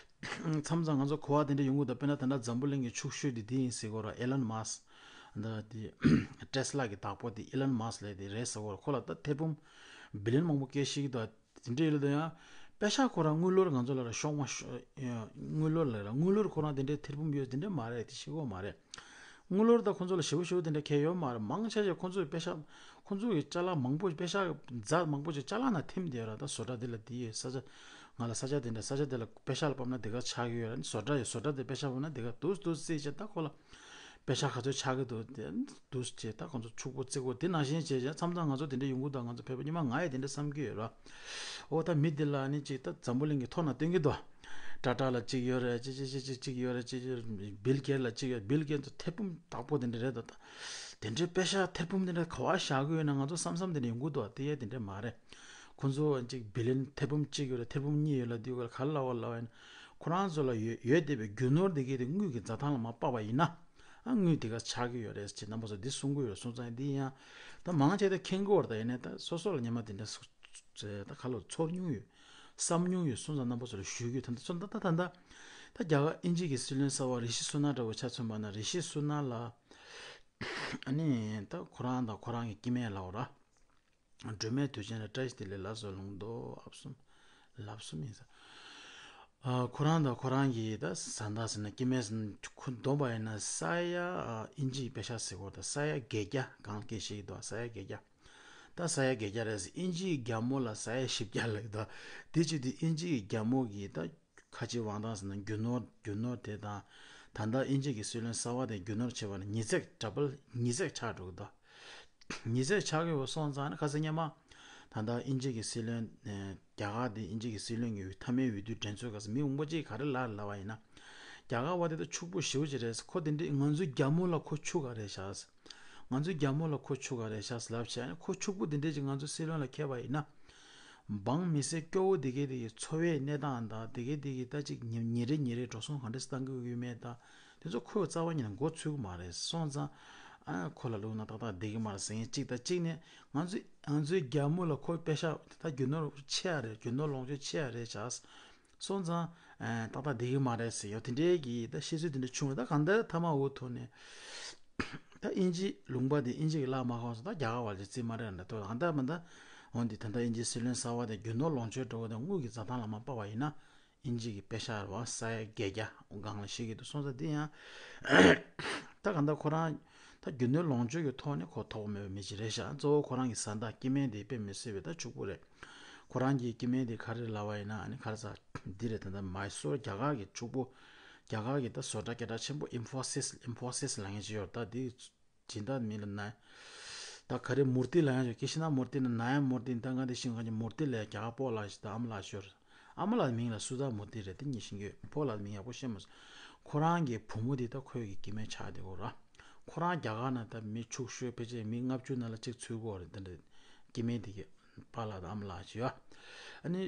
མཚམས་མཚམས་ང་ཚོ་གོ་བ་དེ་འདྲ་ཡོང་གི་འདུག་དཔེར་ན་ད་ལྟ་འཛམ་བུ་གླིང་གི་ཕྱུག་ཤོས་དེ་དེ་ཡིན་ཟེར་གོ་ར། ཨེ་ལན་མཱ་སི་ད་དེ་ཊེ་སི་ལ་གི་བདག་པོ་དེ་ཨེ་ལན་མཱ་སི་ལབ་དེ་རེད་ཟེར་གོ་ར། ཁོ་ལ་ད་ཐེར་འབུམ་བི་ལིན་མང་པོ་སྐད་ཤེས་ཀྱི་འདུག་དེ་འདྲ་ཡོད་ལ་ད་ཡང་པེ་ཤག་ཁོ་རང་དངུལ་ལོར་ང་ཚོ་ལ་ར་ཤོག་མ་ཤོ་དངུལ་ལོར་ལ་ར་དངུལ་ལོར་ཁོ་རང་དེ་འདྲའི་ཐེར་འབུམ་ཡོད་དེ་འདྲ་མ་རེད། དེ་ཤེས་གོ་མ་རེད། དངུལ་ལོར་ད་ཁོ་ཚོ་ལ་ཞེ་པོ་ཞེ་པོ་དེ་འདྲ་ཁེལ་ཡོད་མ་རེད། མང་ཆེ་ཆེ་ཁོ་ཚོའི་པེ་ཤག་ཁོ་ཚོ་གི་ཅ་ལག་མང་པོ་པེ་ཤག་རྫ་མང་པོ་ཅིག་ཅ་ལག་ནང་ཐིམ་བསྡད་ཡོད་ར། ད་བཟོ་གྲྭ་དེ་ལ་དེ་ཡོད་ས་ཆ་ང་ལ་ས་ཆ་དེ་འདྲ་ས་ཆ་དེ་ལ་པེ་ཤག་ལ་ཕབ་ན་དེ་ག་ཆགས་ཀྱི་ཡོད་ར། བཟོ་གྲྭ་ཡོད་བཟོ་གྲྭ་དེ་པེ་ཤག་ཕབ་ན་དེ་ག་འདུག་འདུག་རྩིས་བྱས་ད་ཁོ་ལ་པེ་ཤག་ག་ཚོད་ཆགས་ཀྱི་འདུག་དེ་འདུག་བྱས་ད་ཁོ་ཚོ་ཕྱུག་པོ་བརྩི་གོ་དེ་ནང་བཞིན་བྱས་བྱས་མཚམས་མཚམས་ང་ཚོ་དེ་འདྲ་ཡོང་གི་འདུག་ང་ཚོ་བོད་པ་སྔོན་མ་ང་ཡི་དེ་འདྲ་བསམ་གྱི་ཡོད་ར། འོ་ད་མི་འདི་ལ་ནི་ཅིག་ད་འཛམ་བུ་གླིང་གི་ཐོག་ན་སྟོན་གྱི་འདུག་ཊ་ཊ་ལ་གཅིག་ཡོད་རེད། ཅི་ཅི་ཅི་ཅི་གཅིག་ཡོད་རེད། ཅི་ཅི་བིལ་གེ་ཊི་ལ་གཅིག་ཡོད། བིལ་གེ་ཊི་ཐེར་འབུམ་བདག་པོ་དེ་འདྲ་རེད་ད། ད་དེ་འདྲའི་པེ་ཤག་ཐེར་འབུམ་དེ་འདྲ་ག་བ་བཞག་གི་ཡོད་ན་ང་ཚོ་བསམ་བསམ་དེ་འདྲ་ཡོང་གི་འདུག་དེ་ཡས་དེ་འདྲ་མ་རེད། ཁོ་ཚོ་གཅིག་བི་ལིན་ཐེར་འབུམ་གཅིག་ཡོད་རེད། ཐེར་འབུམ་གཉིས་ཡོད་ལ་དུས་ག་ལ་ག་ལ་བ་ལ་བ་ཡིན། ཁོ་རང་ཚོ་ལ་ཡོད་ཡོད་བསྡད་པའི་རྒྱུ་ནོར་དེ་གས་དེ་དངུལ་གྱི་འཛའ་ཐང་ལ་མ་དཔག་པ་ཡིན་ན། ཨ་དངུལ་དེ་ག་ཆགས་ཀྱི་ཡོད་རེད་ཅེས་རྣམ་པ་ཚོ་འདི་གསུང་གི་ཡོད་རེད། སོང་ཙང་འདི་ཡང་ད་མང་ཆེ་ད་མཁྱེན་གྱི་ཡོད་རེད། ད་ཡིན་ནའི་ད་སོ་སོ་ལ་སྔོན་མ་དེ་འདྲ་སོ་ད་ག་ལོ་ཚོར་མྱོང་ཡོད། བསམ་མྱོང་ཡོད། སོང་ཙང་རྣམ་པ་ཚོ་ལ་ཞུ་རྒྱུ་ད་ལྟ་ཚོ་ད་ལྟ་ད་ལྟ་ད་རྒྱ་གར་དབྱིན་ཇི་གི་སྲིད་བློན་གསར་པ་རི་ཤི་སུ་ནག་འདྲ་བོ་ཆ་མཚོན་པ་ན་རི་ཤི་སུ་ནག་ལ་ཨ་ནི་ད་ཁོ་རང་དང་ཁོ་རང་གི་སྐྱེ་དམན་ལབ་ར། སྒྲོལ་མའི་དུས་ཆེན་ལ་བཀྲ་ཤིས་བདེ་ལེགས་ལ་སོགས་ལུང་རྟོགས་ཨབ་གསུམ་ལབ་གསུམ་ཡིན་ས། ཨ་ཁོ་རང་དང་ཁོ་རང་གི་ད་བཟའ་ཟླ་ཟེར་ན་སྐྱེ་དམན་ཟེར་ན་ཁོ་བསྡོམས་པ་ཡིན་ན་ས་ཡ་ཨ་དབྱིན་ཇིའི་པེ་ཤག་ཟེར་གོ་ད་ས་ཡ་བརྒྱད་བརྒྱ་གང་སྐད་བཤད་ཀྱི་འདུག་ས་ཡ་བརྒྱད་བརྒྱ། ད་ས་ཡ་བརྒྱད་བརྒྱ་རེད་ཟེར། དབྱིན་ཇིའི་རྒྱ་མོ་ལ་ས་ཡ་བཞི་བརྒྱ་ལབ་ཀྱི་འདུག་དེ་བྱེད་དུས་དབྱིན་ཇིའི་རྒྱ་མོ་གི་ད་ཁ་ཆེ་དབང་ཐང་ཟེར་ན་རྒྱུ་ནོར་རྒྱུ་ནོར་དེ་དང་ད་ལྟ་དབྱིན་ཇི་གི་སྲིད་བློན་གསར་པ་དེ་རྒྱུ་ནོར་བྱས་པ་ན་ཉིས་བརྩེགས་ཌ་བལ་ཉིས་བརྩེགས་ཆགས་འགྲོ་གི་འདུག་ཉིས་བརྩེགས་ཆགས་ཀྱི་ཡོད་སོང་ཙང་ནི་ཁ་སང་སྔོན་མ་ད་ལྟ་དབྱིན་ཇི་གི་སྲིད་བློན་ཨ་རྒྱ་གར་དེ་དབྱིན་ཇི་གི་སྲིད་བློན་གྱི་མཐའ་མའི་འོས་བསྡུ་འགྲན་ཚོགས་སྐབས་སུ་མི་མང་པོ་ཅིག་ག་རེ་ལབ་ལབ་པ་ཡིན་ན། རྒྱ་གར་བ་དེ་ད་ཕྱུག་པོ་ཞེ་པོ་ཅིག་རེད། ཁོ་དེ་འདྲའི་ང་ཚོའི་རྒྱ་མོ་ལ་ཁོ་ཕྱུག་ག་རེད་ཤག་ང་ཚོའི་རྒྱ་མོ་ལ་ཁོ་ཕྱུག་ག་རེད་ཤག་ལབ་བྱས་ནས་ཁོ་ཕྱུག་པོ་དེ་འདྲས་ཅིག་ང་ཚོའི་སྲིད་བློན་ལ་འཁེལ་བ་ཡིན་ན། འབངས་མི་སེར་སྐྱོ་བོ་དེ་གའི་དེ་གའི་འཚོ་བའི་གནས་སྟངས་དང་དེ་གའི་དེ་གའི་ད་ཅིག་ཉིན་ཉིན་རེ་ཉིན་རེ་འགྲོ་སོང་ག་འདྲས་བཏང་གི་ཡོད་མེད་དང་དེ་ཚོ་ཁོས་རྩ་བ་ཉིད་ནས་མགོ་ཚོད་ཀྱི་མ་རེད། སོང་ཙང་ཨ་ཁོ་ལ་བླུགས་ན་ཏག་ཏག་བསྡད་ཀྱི་མ་རེད་ཟེར་མཁན་གཅིག་དང་གཅིག་ནས་ང་ཚོའི་ང་ཚོའི་རྒྱ་མོ་ལ་ཁོ་པེ་ཤག་ད་རྒྱུ་ནོར་ཆེ་ཡ་རེད། རྒྱུ་ནོར་ལོངས་སྤྱོད་ཆེ་ཡ་རེད་ཤག་སོང་ཙང་ཨ་ཏག་ཏག་བསྡད་ཀྱི་མ་རེད་ཟེར་ཡོད། དེ་འདྲའི་གི་ད་བཤད་ཚུལ་དེ་འདྲ་བྱུང་བ་ད་གང་ལྟར་མཐའ་མ་འོ་ཐུག་ནས། ད་དབྱིན་ཇི་ལུང་པ་དེ་དབྱིན་ཇི་གི་ལག་མ་ཁོངས་སུ་ད་རྒྱ་གར་བ་ལ་རྩིས་མ་རེད་འདྲ་ཐོག་ཨ་ད་མ་ད་འོན་ཏེ་ད་ལྟ་དབྱིན་ཇིའི་སྲིད་བློན་གསར་པ་དེ་རྒྱུ་ནོར་ལོངས་སྤྱོད་འགྲོ་བ་དང་དངུལ་གྱི་འཛའ་ཐང་ལ་མ་དཔག་པ་ཡིན་ན་དབྱིན་ཇི་གི་པེ་ཤག་རེད་བ་ས་ཡ་བརྒྱད་བརྒྱ་སྒང་ལ་བཤད་ཀྱི་འདུག་སོང་ཙང་དེ་ཡང་ད་གང་ལྟར་ཁོ་རང་ད་རྒྱུ་ནོར་ལོངས་སྤྱོད་ཀྱི་ཐོག་ནས་ཁོ་ཐོགས་མེད་པའི་མི་ཞིག་རེད་ཤག་གཙོ་བོ་ཁོ་རང་གི་བཟའ་ཟླ་སྐྱེ་དམན་དེ་དཔེ་མི་སྲིད་པའི་ད་ཕྱུག་པོ་རེད། ཁོ་རང་གི་སྐྱེ་དམན་དེ་ག་རེ་ལབ་པ་ཡིན་ན་ཨ་ནི་ག་རེ་ཟ་འདི་རེད། ད་ལྟ་མའི་སོར་རྒྱ་གར་གྱི་ཕྱུག་པོ་རྒྱ་གར་གྱི་ད་བཟོ་གྲྭ་སྐད་གྲགས་ཆེན་པོ་ཨིན་ཕོ་སིས་ཨིན་ཕོ་སིས་ལབ་མཁན་ཅིག་ཡོད་རེད། ད་འདི་སྦྱིན་བདག་མིང་ལ་ན་ད་ག་རེ་མུར་ཏི་ལབ་ཡང་ཆོག་ཀི་ཤི་ན་མུར་ཏི་ན་ན་ཡ་མུར་ཏི་ད་ང་དེ་ཤིང་ག་ཉི་མུར་ཏི་ལས་རྒྱ་གར་སྤོ་ལགས་ཤིག་ད་ཨ་མ་ལགས་ཤོར། ཨ་མ་ལགས་མིང་ལ་སུ་དཱ་མུར་ཏི་རེད། དེ་ཉི་ཤིང་གི་སྤོ་ལགས་མིང་ཡག་པོ་ཤེས་མ་སོང་། ཁོ་རང་གི་བུ་མོ་དེ་ད་ཁོའི་གི་སྐྱེ་དམན་ཆགས་བསྡད་ཡོད་ར། ཁོ་རང་རྒྱ་གར་ན་ད་མི་ཕྱུག་ཤོས་ཕལ་ཆེར་མི་ལྔ་བཅུ་ནང་ལ་གཅིག་ཚུད་ཀྱི་ཡོད་རེད། དེ་འདྲ་སྐྱེ་དམན་དེ་གི་པཱ་ལགས་དང་ཨ་མ་ལགས་ཤིག་ཡོད། ཨ་ནི།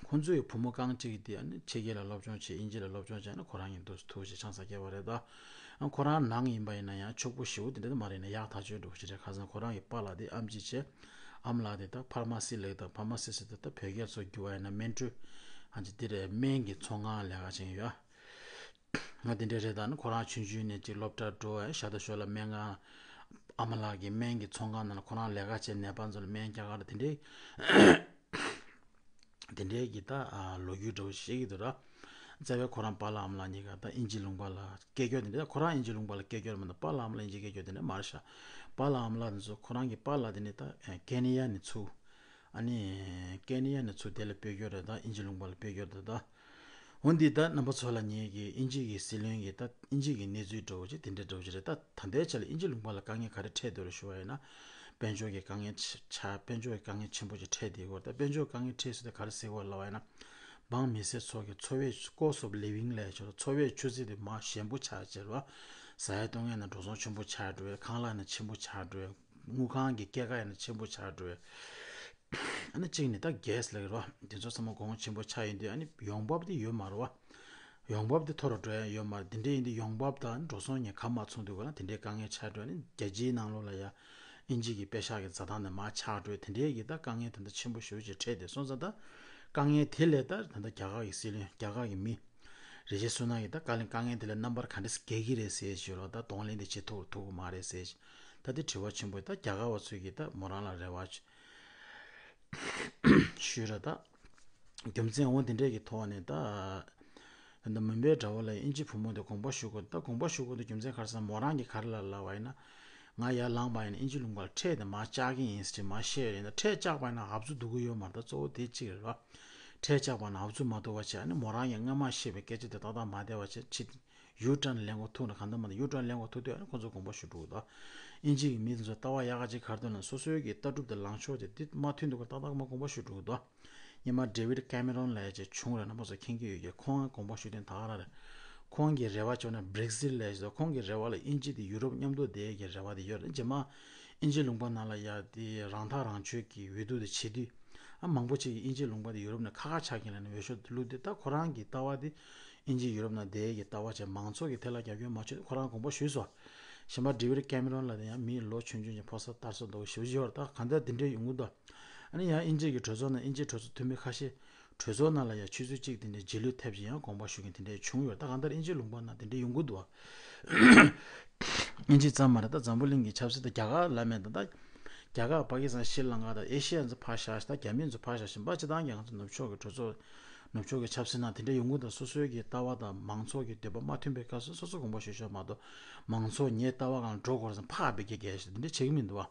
ཁོང་ཚོའི་བུ་མོ་རྐང་གཅིག་དེ་ཨ་ནི་ཕྱི་རྒྱལ་ལ་སློབ་སྦྱོང་བྱེད་དབྱིན་ཇི་ལ་སློབ་སྦྱོང་བྱས་ནས་ཁོ་རང་གི་འདུག་ཐུག་ཅིག་ཆང་ས་སྐྱེལ་བ་རེད་ད། ཁོ་རང་ནང་ཡིན་པ་ཡིན་ན་ཡང་ཕྱུག་པོ་ཞེ་པོ་དེ་འདྲ་མ་རེད་ན་ཡག་ཐག་ཆོད་འགྲོ་ཞིག་རེད། ཁ་སང་ཁོ་རང་གི་པཱ་ལགས་དེ་ཨམ་ཆི་བྱས། ཨམ་ལགས་དེ་ད་ཕར་མ་སི་ལབ་ད་ཕར་མ་སི་སི་དེ་ད་བོད་སྐད་ཚོ་བསྒྱུར་བ་ཡིན་ན་སྨན་སྤྲོད་ཨ་ཅི་དེ་རེད། སྨན་གྱི་ཚོང་ཁང་ལས་ཀ་བྱེད་ཡོད། ང་དེ་འདྲ་རེད། ད་ནི་ཁོ་རང་ཆུང་ཆུང་ནས་ཅིག་སློབ་གྲྭར་འགྲོ་བའི་ཤ་སྟག་ཤོར་ལ་སྨན་ཁང་ཨ་མ་ལགས་ཀྱི་སྨན་གྱི་ཚོང་ཁང་ནང་ལ་ཁོ་རང་ལས་ཀ་བྱས་ནད་པ་ཚོ་ལ་སྨན་རྒྱག་ག་ལ་དེ་འདྲའི་དེ་འདྲའི་གི་ད་ལོ་རྒྱུས་འདྲ་བོ་ཞིག་བཤད་ཀྱི་འདུག་ར། རྩ་བའི་ཁོ་རང་པཱ་ལགས་ཨ་མ་ལགས་གཉིས་ཀ་ད་དབྱིན་ཇི་ལུང་པ་ལ་སྐད་སྒྱུར་དེ་འདྲ། ཁོ་རང་དབྱིན་ཇི་ལུང་པ་ལ་སྐད་སྒྱུར་མ་གཏོགས་པཱ་ལགས་ཨ་མ་ལགས་དབྱིན་ཇི་སྐད་སྒྱུར་དེ་འདྲ་མ་རེད་ཤག་པཱ་ལགས་ཨ་མ་ལགས་དེ་ཚོ་ཁོ་རང་གི་པཱ་ལགས་དེ་ནི་ད་ཨེ་ཀེ་ནི་ཡ་ནས་ཚུར། ཨ་ནི་ཀེ་ནི་ཡ་ནས་ཚུར་དེ་ལ་དཔེ་སྒྱུར་རེད། ད་དབྱིན་ཇི་ལུང་པ་ལ་དཔེ་སྒྱུར་དེ་ད། འོན་ཏེ་ད་རྣམ་པ་ཚོ་ལ་ངེད་ཀྱི་དབྱིན་ཇི་གི་སྲིད་བློན་གྱི་ད་དབྱིན་ཇི་གི་གནས་ཚུལ་འདྲ་བོ་ཅིག་དེ་འདྲ་འདྲ་བོ་ཅིག་རེད། ད་ད་ལྟའི་ཆ་ལ་དབྱིན་ཇི་ལུང་པ་ལ་དཀའ་ངལ་ག་རེ་འཕྲད་འདུག་ལ་ཞུ་བ་ཡིན་ན། དཔལ་འབྱོར་གྱི་དཀའ་ངལ་ཆེ་ཆ་དཔལ་འབྱོར་གྱི་དཀའ་ངལ་ཆེན་པོ་ཅིག་འཕྲད་བསྡད་ཡོད་རེད། ད་དཔལ་འབྱོར་དཀའ་ངལ་འཕྲད་ཟེར་དེ་ག་རེ་ཟེར་དགོས་ལབ་པ་ཡིན་ན། འབངས་མི་སེར་ཚོ་གི་འཚོ་བའི་cost of living ལབ་ཡ་ཅིག་འཚོ་བའི་ཆུ་ཚད་དེ་མར་ཞན་པོ་ཆགས་ཀྱི་རེད་བ། ཟ་ཡ་བཏུང་ཡ་ན་འགྲོ་སོང་ཆེན་པོ་ཆགས་འགྲོ་བས། ཁང་གླ་ན་ཆེན་པོ་ཆགས་འགྲོ་བས། དངུལ་ཁང་གི་སྐྱེད་ཀ་ཡིན་ན་ཆེན་པོ་ཆགས་འགྲོ་བས། ཨ་ནི་གཅིག་ནི་ད་གྷེ་སི་ལབ་ཀྱི་རེད་བ། དེ་ཚོ་ཚང་མ་གོང་ཆེན་པོ་ཆགས་ཡོང་དུས་ཨ་ནི་ཡོང་འབབ་དེ་ཡོད་མ་རེད་བ། ཡོང་འབབ་དེ་མཐོ་རུ་འགྲོ་ཡ་ཡོད་མ་རེད། དེ་འདྲ་ཡིན་དུས་ཡོང་འབབ་དང་འགྲོ་སོང་གཉིས་ཁ་མ་ཚུགས་དུས་སྒང་ལ་དེ་འདྲའི་དཀའ་ངལ་ཆགས་འགྲོ། ཨ་ནི་རྒྱལ་སྤྱིའི་ནང་ལོགས་ལ་ཡ་དབྱིན་ཇི་གི་པེ་ཤག་གི་འཛའ་ཐང་དེ་མར་ཆག་འགྲོ། དེ་འདྲའི་གི་ད་དཀའ་ངལ་ད་ལྟ་ཆེན་པོ་ཞེ་པོ་ཅིག་འཕྲད་དེ་སོང་ཙང་། ད་དཀའ་ངལ་དེ་ལས་ད་ད་ལྟ་རྒྱ་གར་གི་སྲིད་བློན་རྒྱ་གར་གི་མི་རི་ཤི་སུ་ནག་གིས་ད་དཀའ་ལས་དཀའ་ངལ་དེ་ལ་རྣམ་པར་ག་འདྲ་སེ་རྒྱག་གི་རེད་ཟེར་ཞུས་རོགས། ད་གདོང་ལེན་དེ་བྱེད་ཐུབ་ཐུབ་ཀྱི་མ་རེད་ཟེར། ད་དེ་དྲི་བ་ཆེན་པོ། ད་རྒྱ་གར་བ་ཚོས་ཀྱིས་ད་མོ་རང་ལ་རེ་བ་ཞུས་ར། ད་རྒྱུ་མཚན་འོ་དེ་འདྲས་ཀྱི་ཐོག་ནས་ད་ད་ལྟ་མུན་པའི་དགྲ་བོ་ལ་དབྱིན་ཇི་བུ་མོ་དེ་དགོངས་པ་ཞུ་དགོས། ད་དགོངས་པ་ཞུ་དགོས་དེ་རྒྱུ་མཚན་ག་རེ་ཟེར་ན། མོ་རང་གིས་ག་རེ་ལབ་ལབ་པ་ཡིན་ན། ང་ཡར་ལངས་པ་ཡིན་ན་དབྱིན་ཇི་ལུང་པར་ཁྲལ་དེ་མར་བཅག་གི་ཡིན་ཟེར་མར་བཤད་ཡོད་ཡིན། ད་ཁྲལ་བཅག་པ་ཡིན་ན་ཨབ་ཚུ་འདུག་གི་ཡོད་མ་རེད། ད་གཙོ་བོ་དེ་གཅིག་རེད་བ། ཁྲལ་བཅག་པ་ན་ཨབ་ཚུ་མ་གཏོགས་པ་བྱས་ནས་མོ་རང་གིས་སྔ་མ་བཤད་པའི་སྐད་ཆ་དེ་ཏག་ཏག་མ་བསྡད་པ་བྱས་ཕྱིར་ཡུ་ཊརན་ལེན་དགོས་ཐུག་ན། གང་ལྟར་མ་གཏོགས་ཡུ་ཊརན་ལེན་དགོས་ཐུག་དུས་ཨ་ནི་ཁོ་ཚོ་དགོངས་པ་ཞུ་འགྲོ་གི་འདུག་དབྱིན་ཇི་གི་མི་དེ་ཚོ་ལྟ་བ་ཡག་ག་ཅིག་ག་རེ་འདུག་ན། སོ་སོའི་གི་ལྟ་གྲུབ་དེ་ལངས་ཕྱོགས་དེ་འདི་མ་མཐུན་འདུག་ག་ཏག་ཏག་མ་དགོངས་པ་ཞུ་འགྲོ་གི་འདུག་སྔོན་མ་ཌེ་ཝིཌ་ཀེ་མེ་རོན་ལབ་ཡ་ཅིག་བྱུང་རེད། རྣམ་པ་ཚོ་མཁྱེན་གྱི་ཡོད་ཀྱི། ཁོང་དགོངས་པ་ཞུ་དོན་ད་ག་རང་རེད། ཁོང་གི་རེ་བ་བཅོལ་ན་Brexit ལབ་ཡ་ཅིག་འདུག་ཁོང་གི་རེ་བ་ལ་དབྱིན་ཇི་དེ་ཡུ་རོབ་མཉམ་དུ་བསྡད་ཡ་གི་རེ་བ་དེ་ཡོད་རེད། རྗེས་མ་དབྱིན་ཇི་ལུང་པ་ནང་ལ་ཡ་དེ་རང་ཐག་རང་གཅོད་ཀྱི་འོས་བསྡུ་དེ་བྱེད་དུས། ཨ་མང་པོ་ཅིག་གིས་དབྱིན་ཇི་ལུང་པ་དེ་ཡུ་རོབ་ནས་ཁ་ཁ་ཆགས་ཀྱིན་ལ་ནས་འོས་ཤོག་དེ་བླུགས་དུས། ད་ཁོ་རང་གི་ལྟ་བ་དེ་དབྱིན་ཇི་ཡུ་རོབ་ནང་བསྡད་ཡས་ཀྱི་ལྟ་བ་བྱས། མང་ཚོགས་ཀྱིས་དེ་ལ་རྒྱབ་སྐྱོར་མ་བྱས་དུས་ཁོ་རང་དགོངས་པ་ཞུས་སོང་། གཞན་པ་ཌེ་ཝིཌ་ཀེ་མེ་རོན་ལབ་དེ་ཡང་མི་ལོ་ཆུང་ཆུང་གི་ཕོ་གསར་སྟར་ས་འདུག་ཞེ་པོ་ཅིག་ཡོད་རེད། ད་གང་ལྟར་དེ་འདྲའི་ཡོང་གི་འདུག་ཨ་ནི་ཡང་དབྱིན་ཇི་གི་གྲོས་ཚོགས་ནང་དབྱིན་ཇིའི་གྲོས་ཚོགས་འཐུས་མི་ཁ་ཤས་གྲོས་ཚོགས་ནང་ལ་ཡང་ཆུ་ཚོད་གཅིག་དེ་འདྲའི་རྗེས་ལུས་ཐེབས་ཀྱི་ཡང་དགོངས་པ་ཞུ་མཁན་དེ་འདྲའི་བྱུང་ཡོད། ད་གང་ལྟར་དབྱིན་ཇིའི་ལུང་པ་ནང་དེ་འདྲའི་ཡོང་གི་འདུག་བ། དབྱིན་ཇི་ཙམ་མ་རེད། ད་འཛམ་བུ་གླིང་གི་ཆབ་སྲིད་ད་རྒྱ་གར་ལ་མེད། ད་ད་རྒྱ་གར་པ་ཀི་སི་ཐན་ཤྲི་ལང་ཀ་དང་ཨེ་ཤི་ཡ་ཚོ་ཕར་བཞག་ཤག་ད་རྒྱ་མི་ཚོ་ཕར་བཞག་ཤག་པ་སྤྱིར་བཏང་གི་ང་ཚོ་ནུབ་ཕྱོགས་ཀྱི་གྲོས་ཚོགས་ནུབ་ཕྱོགས་ཀྱི་ཆབ་སྲིད་ནང་དེ་འདྲའི་ཡོང་གི་འདུག་སོ་སོའི་གི་ལྟ་བ་དང་མང་ཚོགས་ཀྱི་འདོད་པ་མ་མཐུན་པའི་སྐབས་སུ་སོ་སོ་དགོངས་པ་ཞུ་ཆོག་མ་གཏོགས། མང་ཚོགས་ངའི་ལྟ་བ་སྒང་འགྲོ་དགོས་རེད་ཟེར་ཕར་འབུད་རྒྱག་རྒྱག་ཤག་དེ་འདྲ་བྱེད་ཀྱི་མི་འདུག་བ།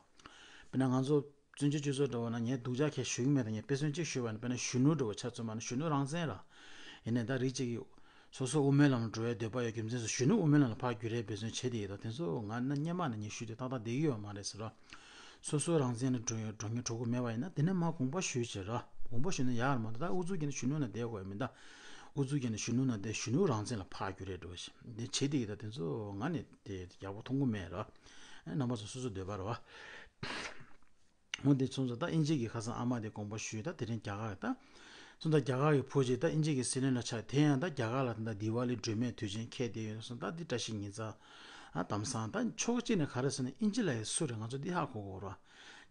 དཔེར་ན་ང་ཚོ་བཙན་བྱོལ་སྤྱི་ཚོགས་འདྲ་བོ་ན་ངས་སྡུག་ཅག་ཁྱེད་ཞུ་གི་མེད། ད་ངས་དཔེ་མཚོན་གཅིག་ཞུས་པ་ན། དཔེར་ན་གཞོན་ནུ་འདྲ་བོ་ཆ་མཚོན་པ་ན་གཞོན་ནུ་རང་བཙན་ར། ཡིན་ནའི་ད་རིགས་གཅིག་གིས་སོ་སོ་དབུ་མའི་ལམ་ལ་འགྲོ་བའི་འདོད་པ་ཡོད་རྒྱུ་མཚན་སོགས་གཞོན་ནུ་དབུ་མའི་ལམ་ལ་ཕར་བསྒྱུར་རེས་འབད་བརྩོན་བྱེད་དེ་ཡོད། ད་དེ་ཚོ་ང་ན་སྔོན་མ་ནས་ངས་ཞུས་ཏེ་ཏག་ཏག་བསྡད་ཀྱི་ཡོད་མ་རེད་ཟེར་ར། སོ་སོའི་རང་བཙན་ལ་འགྲོ་ཡོད་འགྲོ་ངེས་འགྲོ་དགོས་མེད་པ་ཡིན་ན་དེ་ནས་མར་དགོངས་པ་ཞུས་བྱས་ར། དགོངས་པ་ཞུས་ན་ཡག་རེད་མ་གཏོགས། ད་ཨུ་ཚུགས་བསྐྱེད་ནས་གཞོན་ནུ་ནང་བསྡད་དགོས་ཡ་མིན། ད་ཨུ་ཚུགས་བསྐྱེད་ནས་གཞོན་ནུ་ནང་བསྡད་གཞོན་ནུ་རང་བཙན་ལ་ཕར་བསྒྱུར་རེས་འགྲོ་བ་ཞིག་འདི་བྱེད་དེ་ཡོད། ད་དེ་ཚོ་ང་ནས་དེ་ཡག་པོ་མཐོང་གི་མེད་ར། ཨེ་རྣམ་པ་ཚོ་སོ་སོའི་འདོད་པ་རེད་བ། འོ་དེ་མཚུངས་སུ་ད་དབྱིན་ཇི་གི་ཁ་སང་ཨ་མ་དེ་དགོངས་པ་ཞུས། ད་དེ་རིང་རྒྱ་གར་གི་ད་མཚུངས་ད་རྒྱ་གར་གི་བུ་ཅིག་ད་དབྱིན་ཇི་གི་སྲིད་བློན་ལ་ཆགས། དེ་ཡང་ད་རྒྱ་གར་ལ་ད་ལྟ་དི་ཝ་ལི་སྒྲོལ་མའི་དུས་ཆེན་འཁེལ་བསྡད་ཡོད་སོང་། ད་འདི་བཀྲ་ཤིས་ཉི་ཤུ་རྩ་ཨ་དམ་སང་ད་ཕྱོགས་གཅིག་ནས་ག་རེ་ཟེར་ན་དབྱིན་ཇི་ལབ་ཡ་སུ་རེད་ང་ཚོ་འདི་ཧ་གོ་དགོས་རེད།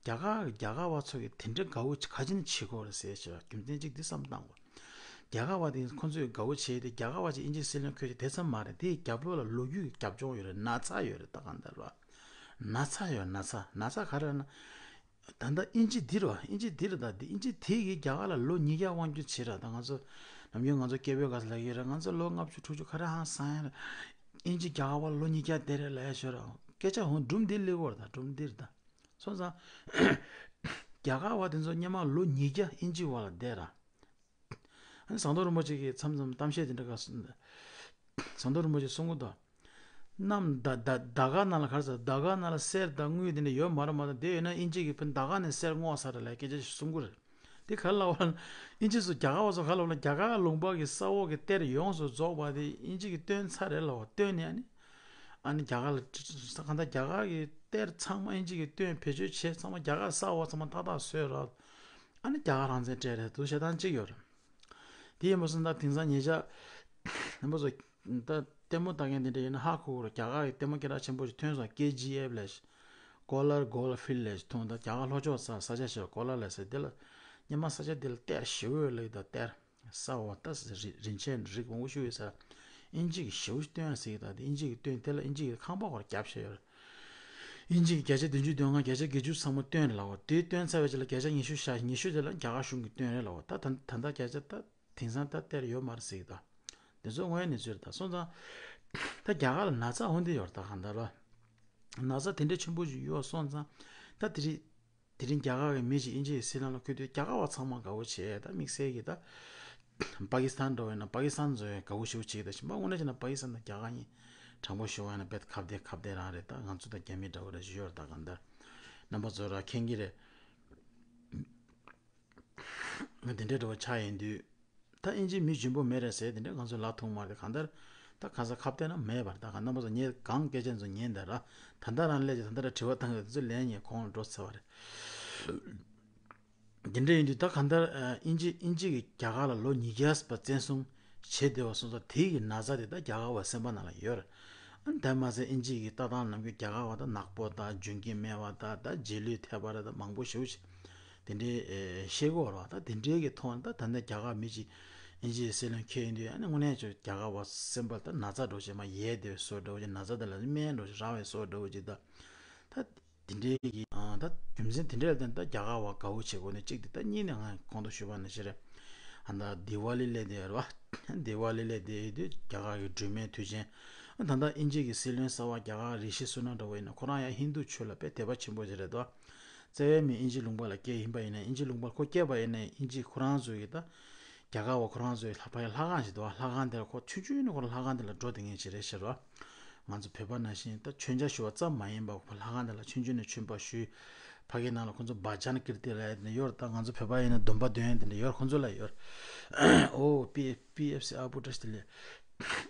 རྒྱ་གར་རྒྱ་གར་བ་ཚོ་གི་དེ་འདྲ་དགའ་བོ་ག་ཅི་ནས་བྱེད་དགོས་རེད་ཟེར་བྱས་རྒྱུ་མཚན་གཅིག་འདི་བསམ་བཏང་དགོས། རྒྱ་གར་བ་དེ་ཁོ་ཚོས་དགའ་བོ་བྱས་ཏེ་རྒྱ་གར་བ་ཅིག་དབྱིན་ཇི་སྲིད་བློན་འཁོད་ཅིག་དེ་ཙམ་མ་རེད། དེའི་རྒྱབ་ལོགས་ལ་ལོ་རྒྱུས་ཀྱི་རྒྱབ་ལྗོངས་ཡོད་རེད། ན་ཚ་ཡོད་རེད། ད་གང་ལྟར་བ་ན་ཚ་ཡོད། ན་ཚ་ན་ཚ་ག་རེ་རེད་ན། ད་ལྟ་དབྱིན་ཇི་འདི་རེད་བ། དབྱིན་ཇི་འདི་རེད། ད་འདི་དབྱིན་ཇི་དེ་གིས་རྒྱ་གར་ལ་ལོ་ཉིས་བརྒྱ་དབང་སྒྱུར་བྱས་ར། ད་ང་ཚོ་ནམ་རྒྱུན་ང་ཚོ་སྐྱེ་བོའི་སྐབས་སུ་ལབ་ཀྱི་རེད། ང་ཚོ་ལོ་ལྔ་བཅུ་དྲུག་ཅུ་ག་རེ་ཧང་སང་ཡ་རེད། དབྱིན་ཇི་རྒྱ་གར་བ་ལོ་ཉིས་བརྒྱ་བསྡད་རེད་ལབ་ཡ་ཤོད་ར། སྐད་ཆ་འོང་སྒྲུང་འདི་ལེགས་པོ་རེད། ད་སྒྲུང་འདི་རེད་ད། སོང་ཙང་རྒྱ་གར་བ་དེ་ཚོ་སྔོན་མ་ལོ་ཉིས་བརྒྱ་དབྱིན་ཇི་བ་ལ་བསྡད་ར། ཨ་ནི་ཟམ་གདོང་རིན་པོ་ཆེ་གིས་མཚམས་མཚམས་གཏམ་བཤད་དེ་འདྲ་ག་ཟམ་གདོང་རིན་པོ་ཆེས་གསུང་གི་འདུག་གནམ་ད་ད་ད་ག་ནང་ལ་ག་རེ་ཟེར། ད་ག་ནང་ལ་གསེར་དང་དངུལ་དེ་འདྲ་ཡོད་མ་རེད་མ་གཏོགས། དེ་ཡོད་ན་དབྱིན་ཇི་གིས་ཕར་ད་ག་ནས་གསེར་བསྔོག་ས་རེད་ལབ་སྐད་ཆ་ཞིག་གསུང་གི་རེད། དེ་ག་རེ་ལབ་པ་ལ། དབྱིན་ཇི་ཚོ་རྒྱ་གར་བ་ཚོ་ག་རེ་ལབ་པ་ལ། རྒྱ་གར་ལུང་པ་གི་ས་འོག་གི་གཏེར་ཡོངས་སུ་རྫོགས་པ་དེ་དབྱིན་ཇི་གིས་བཏོན་ཚར་རེད་ལབ་པ། བཏོན་ནས་ཨ་ནི་ཨ་ནི་རྒྱ་གར་ལ་གང་ལྟར་རྒྱ་གར་གི་གཏེར་ཚང་མ་དབྱིན་ཇི་གིས་བཏོན་བེད་སྤྱོད་བྱས། ཚང་མ་རྒྱ་གར་ས་འོག་ཚང་མ་ཏག་ཏག་བཟོས་ར། ཨ་ནི་རྒྱ་གར་རང་བཙན་སྤྲད་རེད་འདུག་བཤད་སྟངས་གཅིག་ཡོད་རེད། དེ་ཡིན་པ་སོང་ཙང་དེང་སང་ཉེ་ཆར་རྣམ་པ་ཚོ་ད་ལྟད་མོ་ལྟ་མཁན་དེ་འདྲ་ཡིན་ན་ཧ་གོ་གི་རེད། རྒྱ་གར་གྱི་ལྟད་མོ་སྐད་གྲགས་ཆེན་པོ་ཞིག་ཐོན་སོང་། ཀེ་ཇི་ཨེཕ་ལབ་ཞིག Kolar Gold Field ལབ་ཞིག་ཐོན། ད་རྒྱ་གར་ལྷོ་ཕྱོགས་ས་ས་ཆ་ཞིག་ལ་ཀོ་ལར་ལབ་ཟེར། དེ་ལ་སྔོན་མ་ས་ཆ་དེ་ལ་གཏེར་ཞེ་པོ་ཡོད་ལབ་ཀྱི་འདུག་གཏེར་ས་འོག་ད་རིན་ཆེན་རིགས་མང་པོ་ཞིག་ཡོད་ས། དབྱིན་ཇི་གིས་ཞེ་པོ་ཞིག་བཏོན་ཟེར་གྱི་འདུག་དེ་དབྱིན་ཇི་གིས་བཏོན། དེ་ལ་དབྱིན་ཇི་གིས་ཁང་པ་སྐོར་བརྒྱབ་བཞག་ཡོད་རེད། དབྱིན་ཇི་གིས་བརྒྱ་ཆ་བདུན་ཅུ་དོན་ལྔ་བརྒྱ་ཆ་བརྒྱད་ཅུ་ཚང་མ་བཏོན་རེད་ལབ་པ། དེ་བཏོན་ཚར་བའི་རྗེས་ལ་བརྒྱ་ཆ་ཉི་ཤུ་བཞག་ཉི་ཤུ་དེ་ལ་རྒྱ་གར་གཞུང་གིས་བཏོན་རེད་ལབ་པ། ད་ད་ད་ལྟ་བརྒྱ་ཆ་ད་དེང་སང་ད་གཏེར་ཡོད་མ་རེད་ཟེར་གྱི་འདུག་དེ་ཚོ་དངོས་ཡོད་གནས་ཚུལ་རེད། ད་སོང་ཙང་ད་རྒྱ་གར་ལ་ན་ཚ་འོང་དེ་ཡོད་རེད། ད་གང་ལྟར་རོ། ན་ཚ་དེ་འདྲའི་ཆེན་པོ་ཞིག་ཡོད་སོང་ཙང་། ད་དེ་རིང་དེ་རིང་རྒྱ་གར་གྱི་མི་ཞིག་དབྱིན་ཇི་ཡི་སྲིད་ལམ་ལ་འཁོད་དུས་རྒྱ་གར་བ་ཚང་མ་དགའ་བོ་བྱས། ད་དམིགས་བསལ་གྱིས་ད་པ་ཀི་སི་ཐན་འདྲ་བོ་ཡིན་ན་པ་ཀི་སི་ཐན་ཚོ་ཡང་དགའ་བོ་ཞེ་པོ་བྱེད་ཀྱི་འདུག་ཤི། མ་དངོས་གནས་བྱས་ན་པ་ཀི་སི་ཐན་དང་རྒྱ་གར་གཉིས་དྲང་པོ་ཞུ་བ་ཡིན་ན་དཔེ་ཁ་བདེ་ཁ་བདེ་རང་རེད། ད་ང་ཚོ་དང་རྒྱ་མི་འདྲ་བོ་རེད་ཞུ་ཡོད་རེད། ད་གང་ལྟར་རྣམ་པ་ཚོ་ར་མཁྱེན་གྱི་རེད། ང་དེ་འདྲའི་འདྲ་བོ་ཆགས་ཡིན་དུས། ད་དབྱིན་ཇི་མི་འཇོན་པོ་མེད་རེད་ཟེར་དེ་འདྲ་ང་ཚོ་ལ་ཐུག་མ་རེད། གང་ལྟར་ད་གང་ཟག་ཁ་གཏད་ན་མེད་པར། ད་གང་རྣམ་པ་ཚོ་ངས་གང་སྐད་ཆ་ཚོ་ཉན་ད་ར། ད་ལྟ་རང་སླེབས་ཀྱི་ད་ལྟ་ར་དྲི་བ་བཏང་གི་དེ་ཚོ་ལན་ངས་ཁོང་ལ་འགྲོ་ཚར་བ་རེད། དེ་འདྲ་ཡིན་དུས་ད་གང་ལྟར་ཨ་དབྱིན་ཇི་དབྱིན་ཇི་གིས་རྒྱ་གར་ལ་ལོ་ཉིས་བརྒྱ་ཙམ་བཙན་བཟུང་བྱས་བསྡད་པ་སོང་ཙང་དེ་གི་ན་ཚ་དེ་ད་རྒྱ་གར་བ་སེམས་པ་ནང་ལ་ཡོད་རེད། ཨ་ནི་དེ་མ་ཟད་དབྱིན་ཇི་གི་ལྟ་སྟངས་ནམ་རྒྱུན་རྒྱ་གར་བ་ད་ནག་པོ་དང་འཇོན་གྱི་མེད་པ་དང་ད་རྗེས་ལུས་ཐེབས་པ་རེད། ད་མང་པོ་ཞེ་པོ་ཅིག་དེ་འདྲའི་ཨེ་བཤད་ཀྱི་ཡོད་རེད་བ། ད་དེ་འདྲའི་གི་ཐོག་ནས་ད་ད་ལྟ་རྒྱ་གར་མི་ཅིག་དབྱིན་ཇིའི་སྲིད་བློན་འཁྱེར་ཡོང་དུས་ཨ་ནི་དངོས་གནས་ཅིག་རྒྱ་གར་བ་སེམས་པ་ད་ན་ཚ་འདྲ་བོ་ཅིག་མར་ཡལ་བསྡད་པའི་བཟོ་འདྲ་བོ་ཅིག་ན་ཚ་དེ་ལ་སྨན་འདྲ་བོ་ཅིག་རག་པའི་བཟོ་འདྲ་བོ་ཅིག་ད་ད་དེ་འདྲའི་གི་ཨང་ད་རྒྱུ་མཚན་དེ་འདྲའི་ལ་བརྟེན་ད་རྒྱ་གར་བ་དགའ་བོ་བྱེད་དགོས་ནི་གཅིག་དེ། ད་གཉིས་ནས་ང་གོང་དུ་ཞུས་པ་ནང་བཞིན་རེད། ཨ་ད་དི་ཝ་ལི་སླེབས་བསྡད་ཡོད་རེད་བ། དི་ཝ་ལི་སླེབས་བསྡད་ཡོད་དུས་རྒྱ་གར་གི་སྒྲོལ་མའི་དུས་ཆེན། ཨ་ད་ལྟ་དབྱིན་ཇི་གི་སྲིད་བློན་གསར་པ་རྒྱ་གར་རི་ཤི་སུ་ནག་འདྲ་བོ་ཡིན་ན་ཁོ་རང་ཡང་ཧིན་དུ་ཆོས་ལ་དཔེ་དད་པ་ཆེན་པོ་ཞིག་རེད་དོ། བཙལ་བའི་མི་དབྱིན་ཇི་ལུང་པ་ལ་སྐྱེས་ཡིན་པ་ཡིན་ན་དབྱིན་ཇི་ལུང་པར་ཁོ་སྐྱེས་པ་ཡིན་ན་དབྱིན་ཇི་ཁོ་རང་ཚོ་ཡི་ད་རྒྱ་གར་བ་ཁོ་རང་ཚོའི་ལྷག་པར་ལྷ་ཁང་ཞིག་འདུག་བ། ལྷ་ཁང་དེར་ཁོ་ཆུང་ཆུང་ནས་ཁོ་ལྷ་ཁང་དེ་ལ་འགྲོ་བསྡད་མཁན་ཞིག་རེད་ཤག་རོ། ང་ཚོ་བོད་པ་ནང་བཞིན་ད་མཆོད་མཇལ་ཞུ་བ་ཙམ་མ་ཡིན་པར་ཁོ་ལྷ་ཁང་དེ་ལ་ཆུང་ཆུང་ནས་མཆོད་པ་ཞུས། ཕ་གི་ནང་ལ་ཁོ་ཚོ་བ་ཇན་ཀིར་ཏི་ལབ་ཡ་དེ་ཡོད་རེད། ད་ང་ཚོ་བོད་པ་ཡིན་ན་སྡོམ་པ་འདོན་ཡ་དེ་འདྲ་ཡོད་རེད། ཁོ་ཚོ་ལ་ཡོད་རེད། ཨོ་པི་པི་ཨེཕ་སི་ཨ་བུ་བཀྲ་ཤིས་བདེ་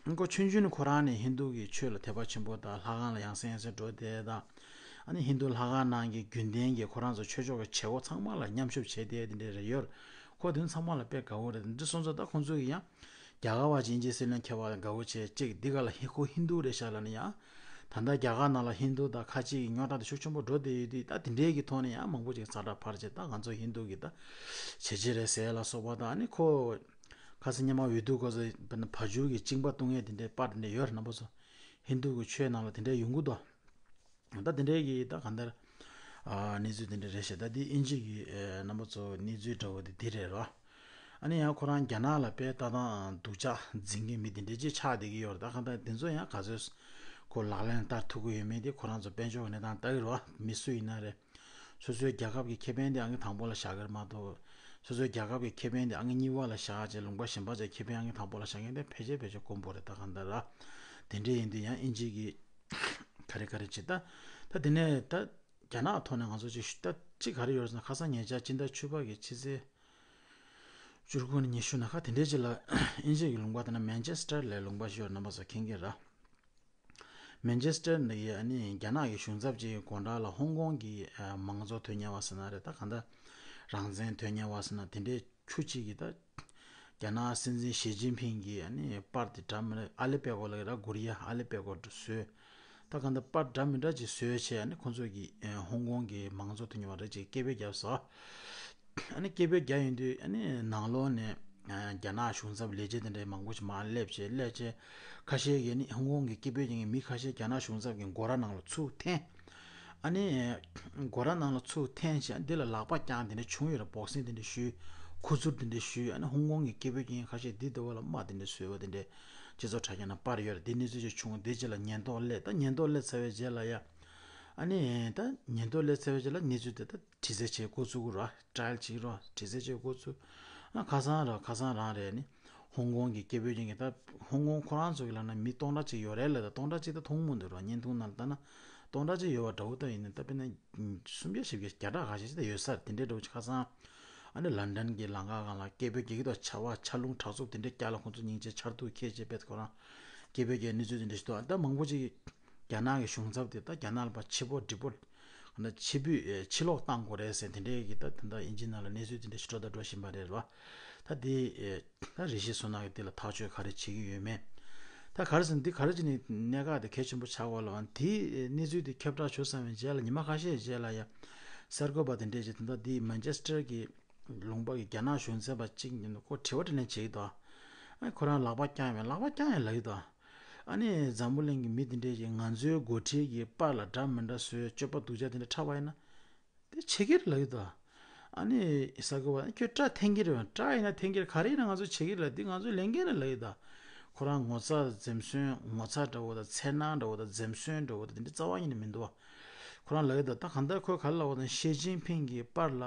ལེགས། ཁོ་ཆུང་ཆུང་ནས་ཁོ་རང་ནས་ཧིན་དུ་གི་ཆོས་ལ་དད་པ་ཆེན་པོ་དང་ལྷ་ཁང་ལ་ཡང་སེ་ཡང་སེ་འགྲོ་བསྡད་དང་། ཨ་ནི་ཧིན་དུ་ལྷ་ཁང་ནང་གི་རྒྱུན་ལྡན་གྱི་ཁོ་རང་ཚོ་ཆོས་ཕྱོགས་ཀྱི་བྱེད་སྒོ་ཚང་མ་ལ་མཉམ་ཞུགས་བྱས་བསྡད་དེ་འདྲ་རེ་ཡོད། ཁོ་དེ་ཚང་མ་ལ་དཔེ་དགའ་བོ་རེད། འདི་སོང་ཙང་ད་ཁོང་ཚོ་གི་ཡང་རྒྱ་གར་བ་ཅིག་དབྱིན་ཇིའི་སྲིད་བློན་འཁྱེར་བ་དགའ་བོ་བྱས་ཅིག་འདི་ག་ལ་ཧི་ཁོ་ཧིན་དུ་རེད་ཤག་ལབ་ན་ཡང་། ད་ལྟ་རྒྱ་གར་ནང་ལ་ཧིན་དུ་དང་ཁ་ཆེ་གི་རྙོག་དྲ་དེ་ཤུགས་ཆེན་པོ་འགྲོ་བསྡད་ཡོད་དུས་ད་དེ་འདྲའི་གི་ཐོག་ནས་ཡང་མང་པོ་ཅིག་ཚ་དྲག་འཕར་བྱས་ད་ང་ཚོ་ཧིན་དུ་གི་ད་བྱས་རྗེས་རེད་ཟེར་ལ་སོགས་པ་དང་། ཨ་ནི་ཁོ་ཁ་སང་སྔོན་མ་འོས་བསྡུ་སྐབས་སུ་བ་ཇུ་གི་གཅིན་པ་བཏུང་ཡས་དེ་འདྲའི་པར་དེ་འདྲ་ཡོད་རེད། རྣམ་པ་ཚོ་ཧིན་དུ་གི་ཆོས་ནང་ལ་དེ་འདྲ་ཡོང་གི་འདུག་ད་དེ་འདྲའི་གི་ད་གང་ལྟར་ཨ་གནས་ཚུལ་དེ་འདྲ་རེད་ཤག་ད་འདི་དབྱིན་ཇི་གི་ཨེ་རྣམ་པ་ཚོ་གནས་ཚུལ་འདྲ་བོ་དེ་འདི་རེད་རོ། ཨ་ནི་ཡང་ཁོ་རང་རྒྱ་ནག་ལ་དཔེ་ལྟ་སྟངས་སྡུག་ཅག་འཛིན་མཁན་མི་དེ་འདྲ་ཅིག་ཆགས་བསྡད་ཀྱི་ཡོད་རེད། ད་གང་ལྟར་དེ་ཚོ་ཡང་ག་ཚོད་ཁོ་ལག་ལེན་བསྟར་ཐུབ་ཀྱི་ཡོད་མེད་དེ་ཁོ་རང་ཚོ་དཔལ་འབྱོར་གྱི་གནས་སྟངས་ལྟ་གི་རེད་བ། མི་སུ་ཡིན་ན་རེད། སོ་སོའི་རྒྱལ་ཁབ་ཀྱི་ཁེ་ཕན་དེ་ཨང་ཀི་དང་པོ་ལ་བཞག་གི་རེད་མ་གཏོགས། སོ་སོའི་རྒྱལ་ཁབ་ཀྱི་ཁེ་ཕན་དེ་ཨང་ཀི་གཉིས་པ་ལ་བཞག་བྱས་ལུང་པ་གཞན་པ་ཚོའི་ཁེ་ཕན་ཨང་ཀི་དང་པོ་ལ་བཞག་མཁན་དེ་ཕལ་ཆེར་ཕལ་ཆེར་དཀོན་པོ་རེད། ད་གང་ལྟར་ར། དེ་འདྲ་ཡིན་དུས་ཡང་དབྱིན་ཇི་གི་ག་རེ་ག་རེ་བྱེད་ད། ད་དེ་ནས་ད་རྒྱ་ནག་ཐོག་ནས་ང་ཚོ་ཅིག་ད་ཅིག་ག་རེ་ཡོད་ཟེར་ན་ཁ་སང་ཉེ་ཆར་སྤྱི་ཟླ་བཅུ་པ་གི་ཕྱི་ཚེས་བཅུ་དགུ་ནས་ཉི་ཤུ་ནང་ཁ་དེ་འདྲའི་ཅིག་ལ་དབྱིན་ཇི་གི་ལུང་པ་དེ་ན་མན་ཆེ་སི་ཊར་ལབ་ལུང་པ་ཞིག་ཡོད། རྣམ་པ་ཚོ་མཁྱེན་གྱི་རེད། མན་ཆེ་སི་ཊར་ནི་ཨ་ནི་རྒྱ་ནག་གི་གཞུང་ཚབ་ཅིག་གི་སྒོ་འགྲམ་ལ་ཧོང་ཀོང་གི་ཨ་མང་གཙོ་དོན་གཉེར་བ་ཟེར་ན་རེད། ད་གང་ལྟར་རང་བཙན་དོན་གཉེར་བ་ཟེར་ན་དེ་འདྲའི་ཁྱུ་གཅིག་གིས་ད་རྒྱ་ནག་སྲིད་འཛིན་ཞི་ཅིན་ཕིང་གི་ཨ་ནི་པར་དེ་འདྲ་མི་འདྲ་ཨ་ལི་པེ་ཀོ་ལ་ར་གོ་རི་ཡ་ཨ་ལི་པེ་ཀོ་བཟོས། ད་གང་ལྟར་པར་འདྲ་མི་འདྲ་ཅིག་བཟོས་བྱས་ཨ་ནི་ཁོང་ཚོ་གི་ཨ་ཧོང་ཀོང་གི་མང་གཙོ་དོན་གཉེར་བ་རེ་ཅིག་སྐད་འབོད་བརྒྱབ་སོང་། ཨ་ནི་སྐད་འབོད་རྒྱག་ཡོང་དུས་ཨ་ནི་ནང་ལོགས་ནས་ཨ་རྒྱ་ནག་གཞུང་ཚབ་ལས་བྱེད་དེ་འདྲའི་མང་པོ་ཞིག་མར་སླེབས་བྱས་སླེབས་བྱས་ཁ་ཤས་ཀྱིས་ཨ་ནི་ཧོང་ཀོང་གི་སྐད་འབོད་ཀྱི་མི་ཁ་ཤས་རྒྱ་ནག་གཞུང་ཚབ་ཀྱི་སྒོ་ར་ནང་ལ་ཚུར་འཐེན། ཨ་ནི་སྒོ་ར་ནང་ལ་ཚུར་འཐེན་བྱས་འདི་ལ་ལག་པ་བརྐྱངས་དེ་འདྲ་བྱུང་ཡོད་རེད། འབོག་སེན་དེ་འདྲ་ཞུས། ཁུ་ཚུར་དེ་འདྲ་ཞུས། ཨ་ནི་ཧོང་ཀོང་གི་སྐད་འབོད་ཀྱི་ཁ་ཤས་འདི་ལྟ་བུ་ལ་དམག་དེ་འདྲ་བཟོས་པ་དེ་འདྲ་སྤྱི་ཚོགས་དྲ་རྒྱ་ནང་པར་ཡོད་རེད། འདི་གནས་ཚུལ་ཅིག་བྱུང་། འདི་རྗེས་ལ་ཉེན་རྟོག་སླེབས། ད་ཉེན་རྟོག་སླེབས་ཚར་བའི་རྗེས་ལ་ཡ་ཨ་ནི་ད་ཉེན་རྟོག་སླེབས་ཚར་བའི་རྗེས་ལ་གནས་ཚུལ་དེ་ད་དྲི་རྩད་བྱེད་འགོ་ཚུགས་ཀྱི་རེད། ཊ་ར་ཡལ་བྱེད་ཀྱི་རེད། དྲི་རྩད་བྱེད་འགོ་ཚུགས། ཨ་ཁ་སང་ར་ཁ་སང་རང་རེད། ཨ་ནི་ཧོང་ཀོང་གི་སྐད་འབོད་ཀྱི་ད་ཧོང་ཀོང་ཁོ་རང་ཚོ་གི་ལབ་ན་མི་སྟོང་ཕྲག་གཅིག་ཡོད་རེད་ལབ། ད་སྟོང་ཕྲག་གཅིག་ད་མཐོང་མི་འདུག་ར། བརྙན་ཐུང་ནང་ལ་ལྟ་ན་སྟོང་ཕྲག་གཅིག་ཡོད་པ་འདྲ་བོ་ད་ཡིན་ན་ད་དཔེར་ན་སུམ་བརྒྱ་བཞི་བརྒྱ་བརྒྱ་ཕྲག་ཁ་ཤས་ཤིག་ད་ཡོད་ས་རེད། དེ་འདྲའི་འདྲ་བོ་ཅིག་ཁ་སང་ཨ་ནི་ལན་ཌན་གྱི་ལམ་ཁ་སྒང་ལ་སྐད་འབོད་རྒྱག་གི་འདུག་ཆར་པ་ཆར་རླུང་དྲག་རྩུབ་དེ་འདྲའི་རྒྱབ་ལ་ཁོང་ཚོ་སྙིང་རྗེ་ཆར་གདུགས་ཁྱེར་བྱས་དཔེ་ཁོ་རང་སྐད་འབོད་རྒྱག་གནས་ཚུལ་དེ་འདྲ་ཞིག་འདུག་ད་མང་པོ་ཅིག་རྒྱ་ནག་གི་གཞུང་ཚབ་དེ་ད་རྒྱ་ནག་ལ་ཕར་ཕྱིར་ཕུད་ཌི་པོར་ཊི་ཕྱིར་འབུད་ཕྱིར་ལོག་བཏང་དགོས་རེད་ཟེར་དེ་འདྲའི་གི་ད་ད་ལྟ་དབྱིན་ཇི་ནང་ལ་གནས་ཚུལ་དེ་འདྲ་ཞིག་འགྲོ་དང་འགྲོ་བཞིན་པ་རེད་བ། ད་དེ་ད་རེ་ཞིག་སོང་ན་གི་དེ་ལ་ཐག་གཅོད་ག་རེ་བྱེད་ཀྱི་ཡོད་མེད། ད་ག་རེ་ཟེར་ན་འདི་ག་རེ་བྱས་ནས་གནད་འགག་དེ་གལ་ཆེན་པོ་ཆགས་པ་ལ་དེ་གནས་ཚུལ་དེ་ཁྱབ་བསྒྲགས་བྱུང་ཚར་བའི་རྗེས་ལ་ཉི་མ་ཁ་ཤས་རྗེས་ལ་ཡ་གསར་འགོད་པ་དེ་འདྲས་ཀྱིས་ད་ལྟ་འདི་མན་ཆེ་སི་ཊར་གྱི་ལུང་པ་གི་རྒྱ་ནག་གཞུང་ཚབ་པ་གཅིག་ཡིན་ན་ཁོ་དྲི་བ་དྲིས་ལན་བྱེད་ཀྱི་འདུག་ཨ་ཁོ་རང་ལག་པ་བརྐྱངས་ཡོད། ལག་པ་བརྐྱངས་ཡོད་ལབ་ཀྱི་འདུག་ཨ་ནི་འཛམ་བུ་གླིང་གི་མི་དེ་འདྲས་ཀྱིས་ང་ཚོའི་འགོ་ཁྲིད་ཀྱི་པར་ལ་འདྲ་མི་འདྲ་བཟོས་སྤྱོད་པ་སྡུག་ཅག་དེ་འདྲ་འཁྲབ་པ་ཡིན་ན། དེ་བྱེད་ཀྱི་རེད་ལབ་ཀྱི་འདུག་ཨ་ནི་གསར་འགོད་པ་ཁྱོད་སྐྲ་འཐེན་གྱི་རེད་པས། སྐྲ་ཡིན་ན་འཐེན་གྱི་རེད། ག་རེ་ཡིན་ན་ང་ཚོ་བྱེད་ཀྱི་རེད་ལབ། འདི་ང་ཚོའི་ལས་འགན་རེད་ལབ་ཀྱི་འདུག་ཁོ་རང་ངོ་ཚ་འཛེམ་ཟོན། ངོ་ཚ་འདྲ་བོ་དང་འཚེར་སྣང་འདྲ་བོ་དང་འཛེམ་ཟོན་འདྲ་བོ་དང་དེ་འདྲ་རྩ་བ་ཉིད་ནས་མི་འདུག་བ། ཁོ་རང་ལབ་ཡོད་ད། ད་གང་ལྟར་ཁོས་ག་རེ་ལབ་པ་དང་། ཞི་ཅིན་ཕིང་གི་པར་ལ་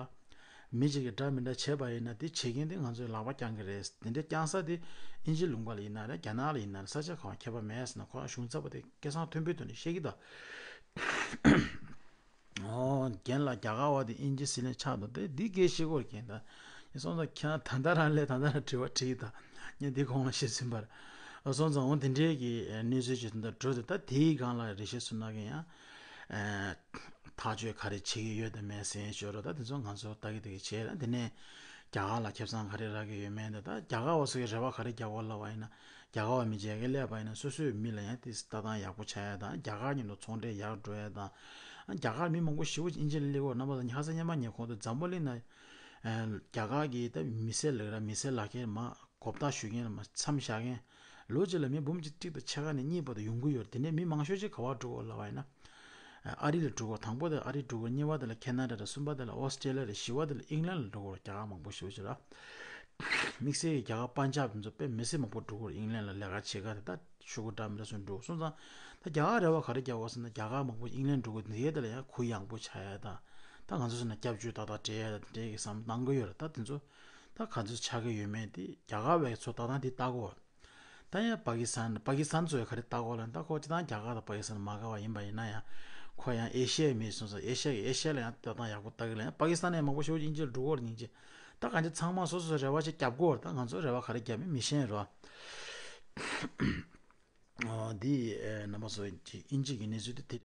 མི་གཅིག་གིས་འདྲ་མི་འདྲ་བྱས་པ་ཡིན་ན། དེ་བྱེད་མཁན་དེ་ང་ཚོའི་ལག་པ་བརྐྱང་གི་རེད། དེ་འདྲ་བརྐྱང་ས་དེ་ཨིན་ཇི་ལུང་པ་ལ་ཡིན་ན་རེད། རྒྱ་ནག་ལ་ཡིན་ན་རེད། ས་ཆ་གང་ཁྱད་པར་མེད་ཟེར་ནས་ཁོ་རང་གཞུང་ཚབ་པ་དེ་སྐད་གསང་མཐོན་པོའི་ཐོག་ནས་བཤད་ཀྱི་འདུག་ཨོ། རྒན་ལགས། རྒྱ་གར་བ་དེ་དབྱིན་ཇི་སྲིད་བློན་ཆགས་འདུག་སྟེ། འདི་སྐད་བཤད་ཀྱི་ཡོད་རེད། རྒན་ད། ངས་སོང་ཙང་ཁྱེད་རང་ད་ལྟ་རང་སླེབས། ད་ལྟ་རང་དྲི་བ་དྲིས་ད། ངས་འདི་གོང་ལ་བཤད་ཟིན་པར། ཨ། སོང་ཙང་འོ་དེ་འདྲའི་གི་གནས་ཚུལ་ཅིག་ད་ལྟ་འགྲོ་དེ། ད་དེའི་སྒང་ལ་རེ་ཞིག་སུ་ན་གི་ཡང་ཐག་གཅོད་ག་རེ་བྱེད་ཀྱི་ཡོད་དམ་མེད་ཟེར་ཞོར་རོ། ད་དེ་ཚོ་ང་ཚོ་ལྟ་གི་ལྟ་གི་བྱས་ར། དེ་ནས་རྒྱ་གར་ལ་ཁེ་བཟང་ག་རེ་རག་གི་ཡོད་མེད་དེ། ད་རྒྱ་གར་བ་ཚོ་གི་རེ་བ་ག་རེ་རྒྱག་དགོས་ལབ་པ་ཡིན་ན། རྒྱ་གར་བ་མི་གཅིག་གིས་སླེབས་པ་ཡིན་ན་སོ་སོའི་མི་ལ་ཡང་དེ་ལྟ་སྟངས་ཡག་པོ་ཆགས་ཡ་དང་། རྒྱ་གར་མཉམ་དུ་ཚོང་འབྲེལ་ཡག་འགྲོ་ཡ་དང་། རྒྱ་གར་མི་མང་པོ་ཞེ་པོ་ཅིག་དབྱིན་ཇི་ལ་སླེབས་ཀྱི་ཡོད་རེད། རྣམ་པ་ཚོ་ཁ་སང་སྔོན་མ་ངས་གོ་འདུག་འཛམ་བུ་གླིང་ན་རྒྱ་གར་གྱི་ད་མི་སེར་ལབ་ར། མི་སེར་ལབ་མཁན་མ་གོ་བརྡ་ཞུ་མཁན་ལ་མ་མཚམས་བཞག་མཁན། ལོ་གཅིག་ལ་མི་འབུམ་གཅིག་གཅིག་དང་ཕྱེད་ཀ་ནས་གཉིས་བར་དུ་ཡོང་གི་ཡོད་རེད། དེ་ནས་མི་མང་ཤོས་ཅིག་ག་པར་འགྲོ་གི་ཡོད་ལབ་པ་ཡིན་ན། ཨ་རི་ལ་འགྲོ་གི་ཡོད་རེད། དང་པོ་དེ་ཨ་རི་འགྲོ་གི་ཡོད་རེད། གཉིས་པ་དེ་ལ་ཁེ་ན་ཌ་དང་། གསུམ་པ་དེ་ལ་ཨོ་སི་ཀྲེ་ལི་ཡ་རེད། བཞི་པ་དེ་ལ་ཨིང་ལན་ལ་འགྲོ་གི་ཡོད་རེད། རྒྱ་གར་མང་པོ་ཞེ་པོ་ཅིག་ར། དམིགས་བསལ་གྱི་རྒྱ་གར་པན་ཇབ་དེ་ཚོ་དཔེ་མི་སེར་མང་པོ་འགྲོ་གི་ཡོད་རེད། ཨིང་ལན་ལ་ལས་ཀ་བྱེད་ག་དེ། ད་ཤོག་གུ་འདྲ་མི་འདྲ་སོང་འགྲོ་སོང་ཙང་། ད་རྒྱ་གར་རེ་བ་ག་རེ་རྒྱག་དགོས་ཟེར་ན། རྒྱ་གར་མང་པོ་ཨིང་ལན་འགྲོ་གི་འདུག་ཡ། དེ་ལ་ཡང་གུ་ཡངས་པོ་ཆགས་ཡ་དང་། ད་ང་ཚོ་ཟེར་ན་སྐྱབས་བཅོལ་ཏག་ཏག་སྤྲད་ཡ་དང་། དེ་འདྲའི་གི་བསམ་བློ་གཏོང་གི་ཡོད་རེད། ད་དེ་ཚོ་ད་ག་ཚོད་ཆགས་ཀྱི་ཡོད་མེད་དེ་རྒྱ་གར་བའི་ཚོ་ཏག་ཏག་དེ་ལྟ་དགོས། ད་ཡང་པ་ཀི་སི་ཐན། པ་ཀི་སི་ཐན་ཚོས་ག་རེ་ལྟ་དགོས་ལབ་ན། ད་ཁོ་སྤྱིར་བཏང་རྒྱ་གར་དང་པ་ཀི་སི་ཐན་མ་དགའ་བ་ཡིན་པ་ཡིན་ན་ཡང་། ཁོ་ཡང་ཨེ་ཤི་ཡའི་མི་སོང་ཙང་ཨེ་ཤི་ཡ་གི་ཨེ་ཤི་ཡ་ལ་ཡང་ལྟ་སྟངས་ཡག་པོ་ལྟ་གི་ལབ་ཡ། པ་ཀི་སི་ཐན་ནས་མང་པོ་ཞེ་པོ་དབྱིན་ཇི་ལ་འགྲོ་གི་ཡོད་རེད་སྙིང་རྗེ། ད་གང་ཅི་ཚང་མ་སོ་སོ་སོ་རེ་བ་ཅིག་རྒྱབ་དགོས་རེད། ད་ང་ཚོ་རེ་བ་ག་རེ་རྒྱབ་མིན་མི་ཤེས་རོ། འདི་རྣམ་པ་ཚོ་དབྱིན་ཇི་གི་གནས་ཚུལ་དེ་དེ།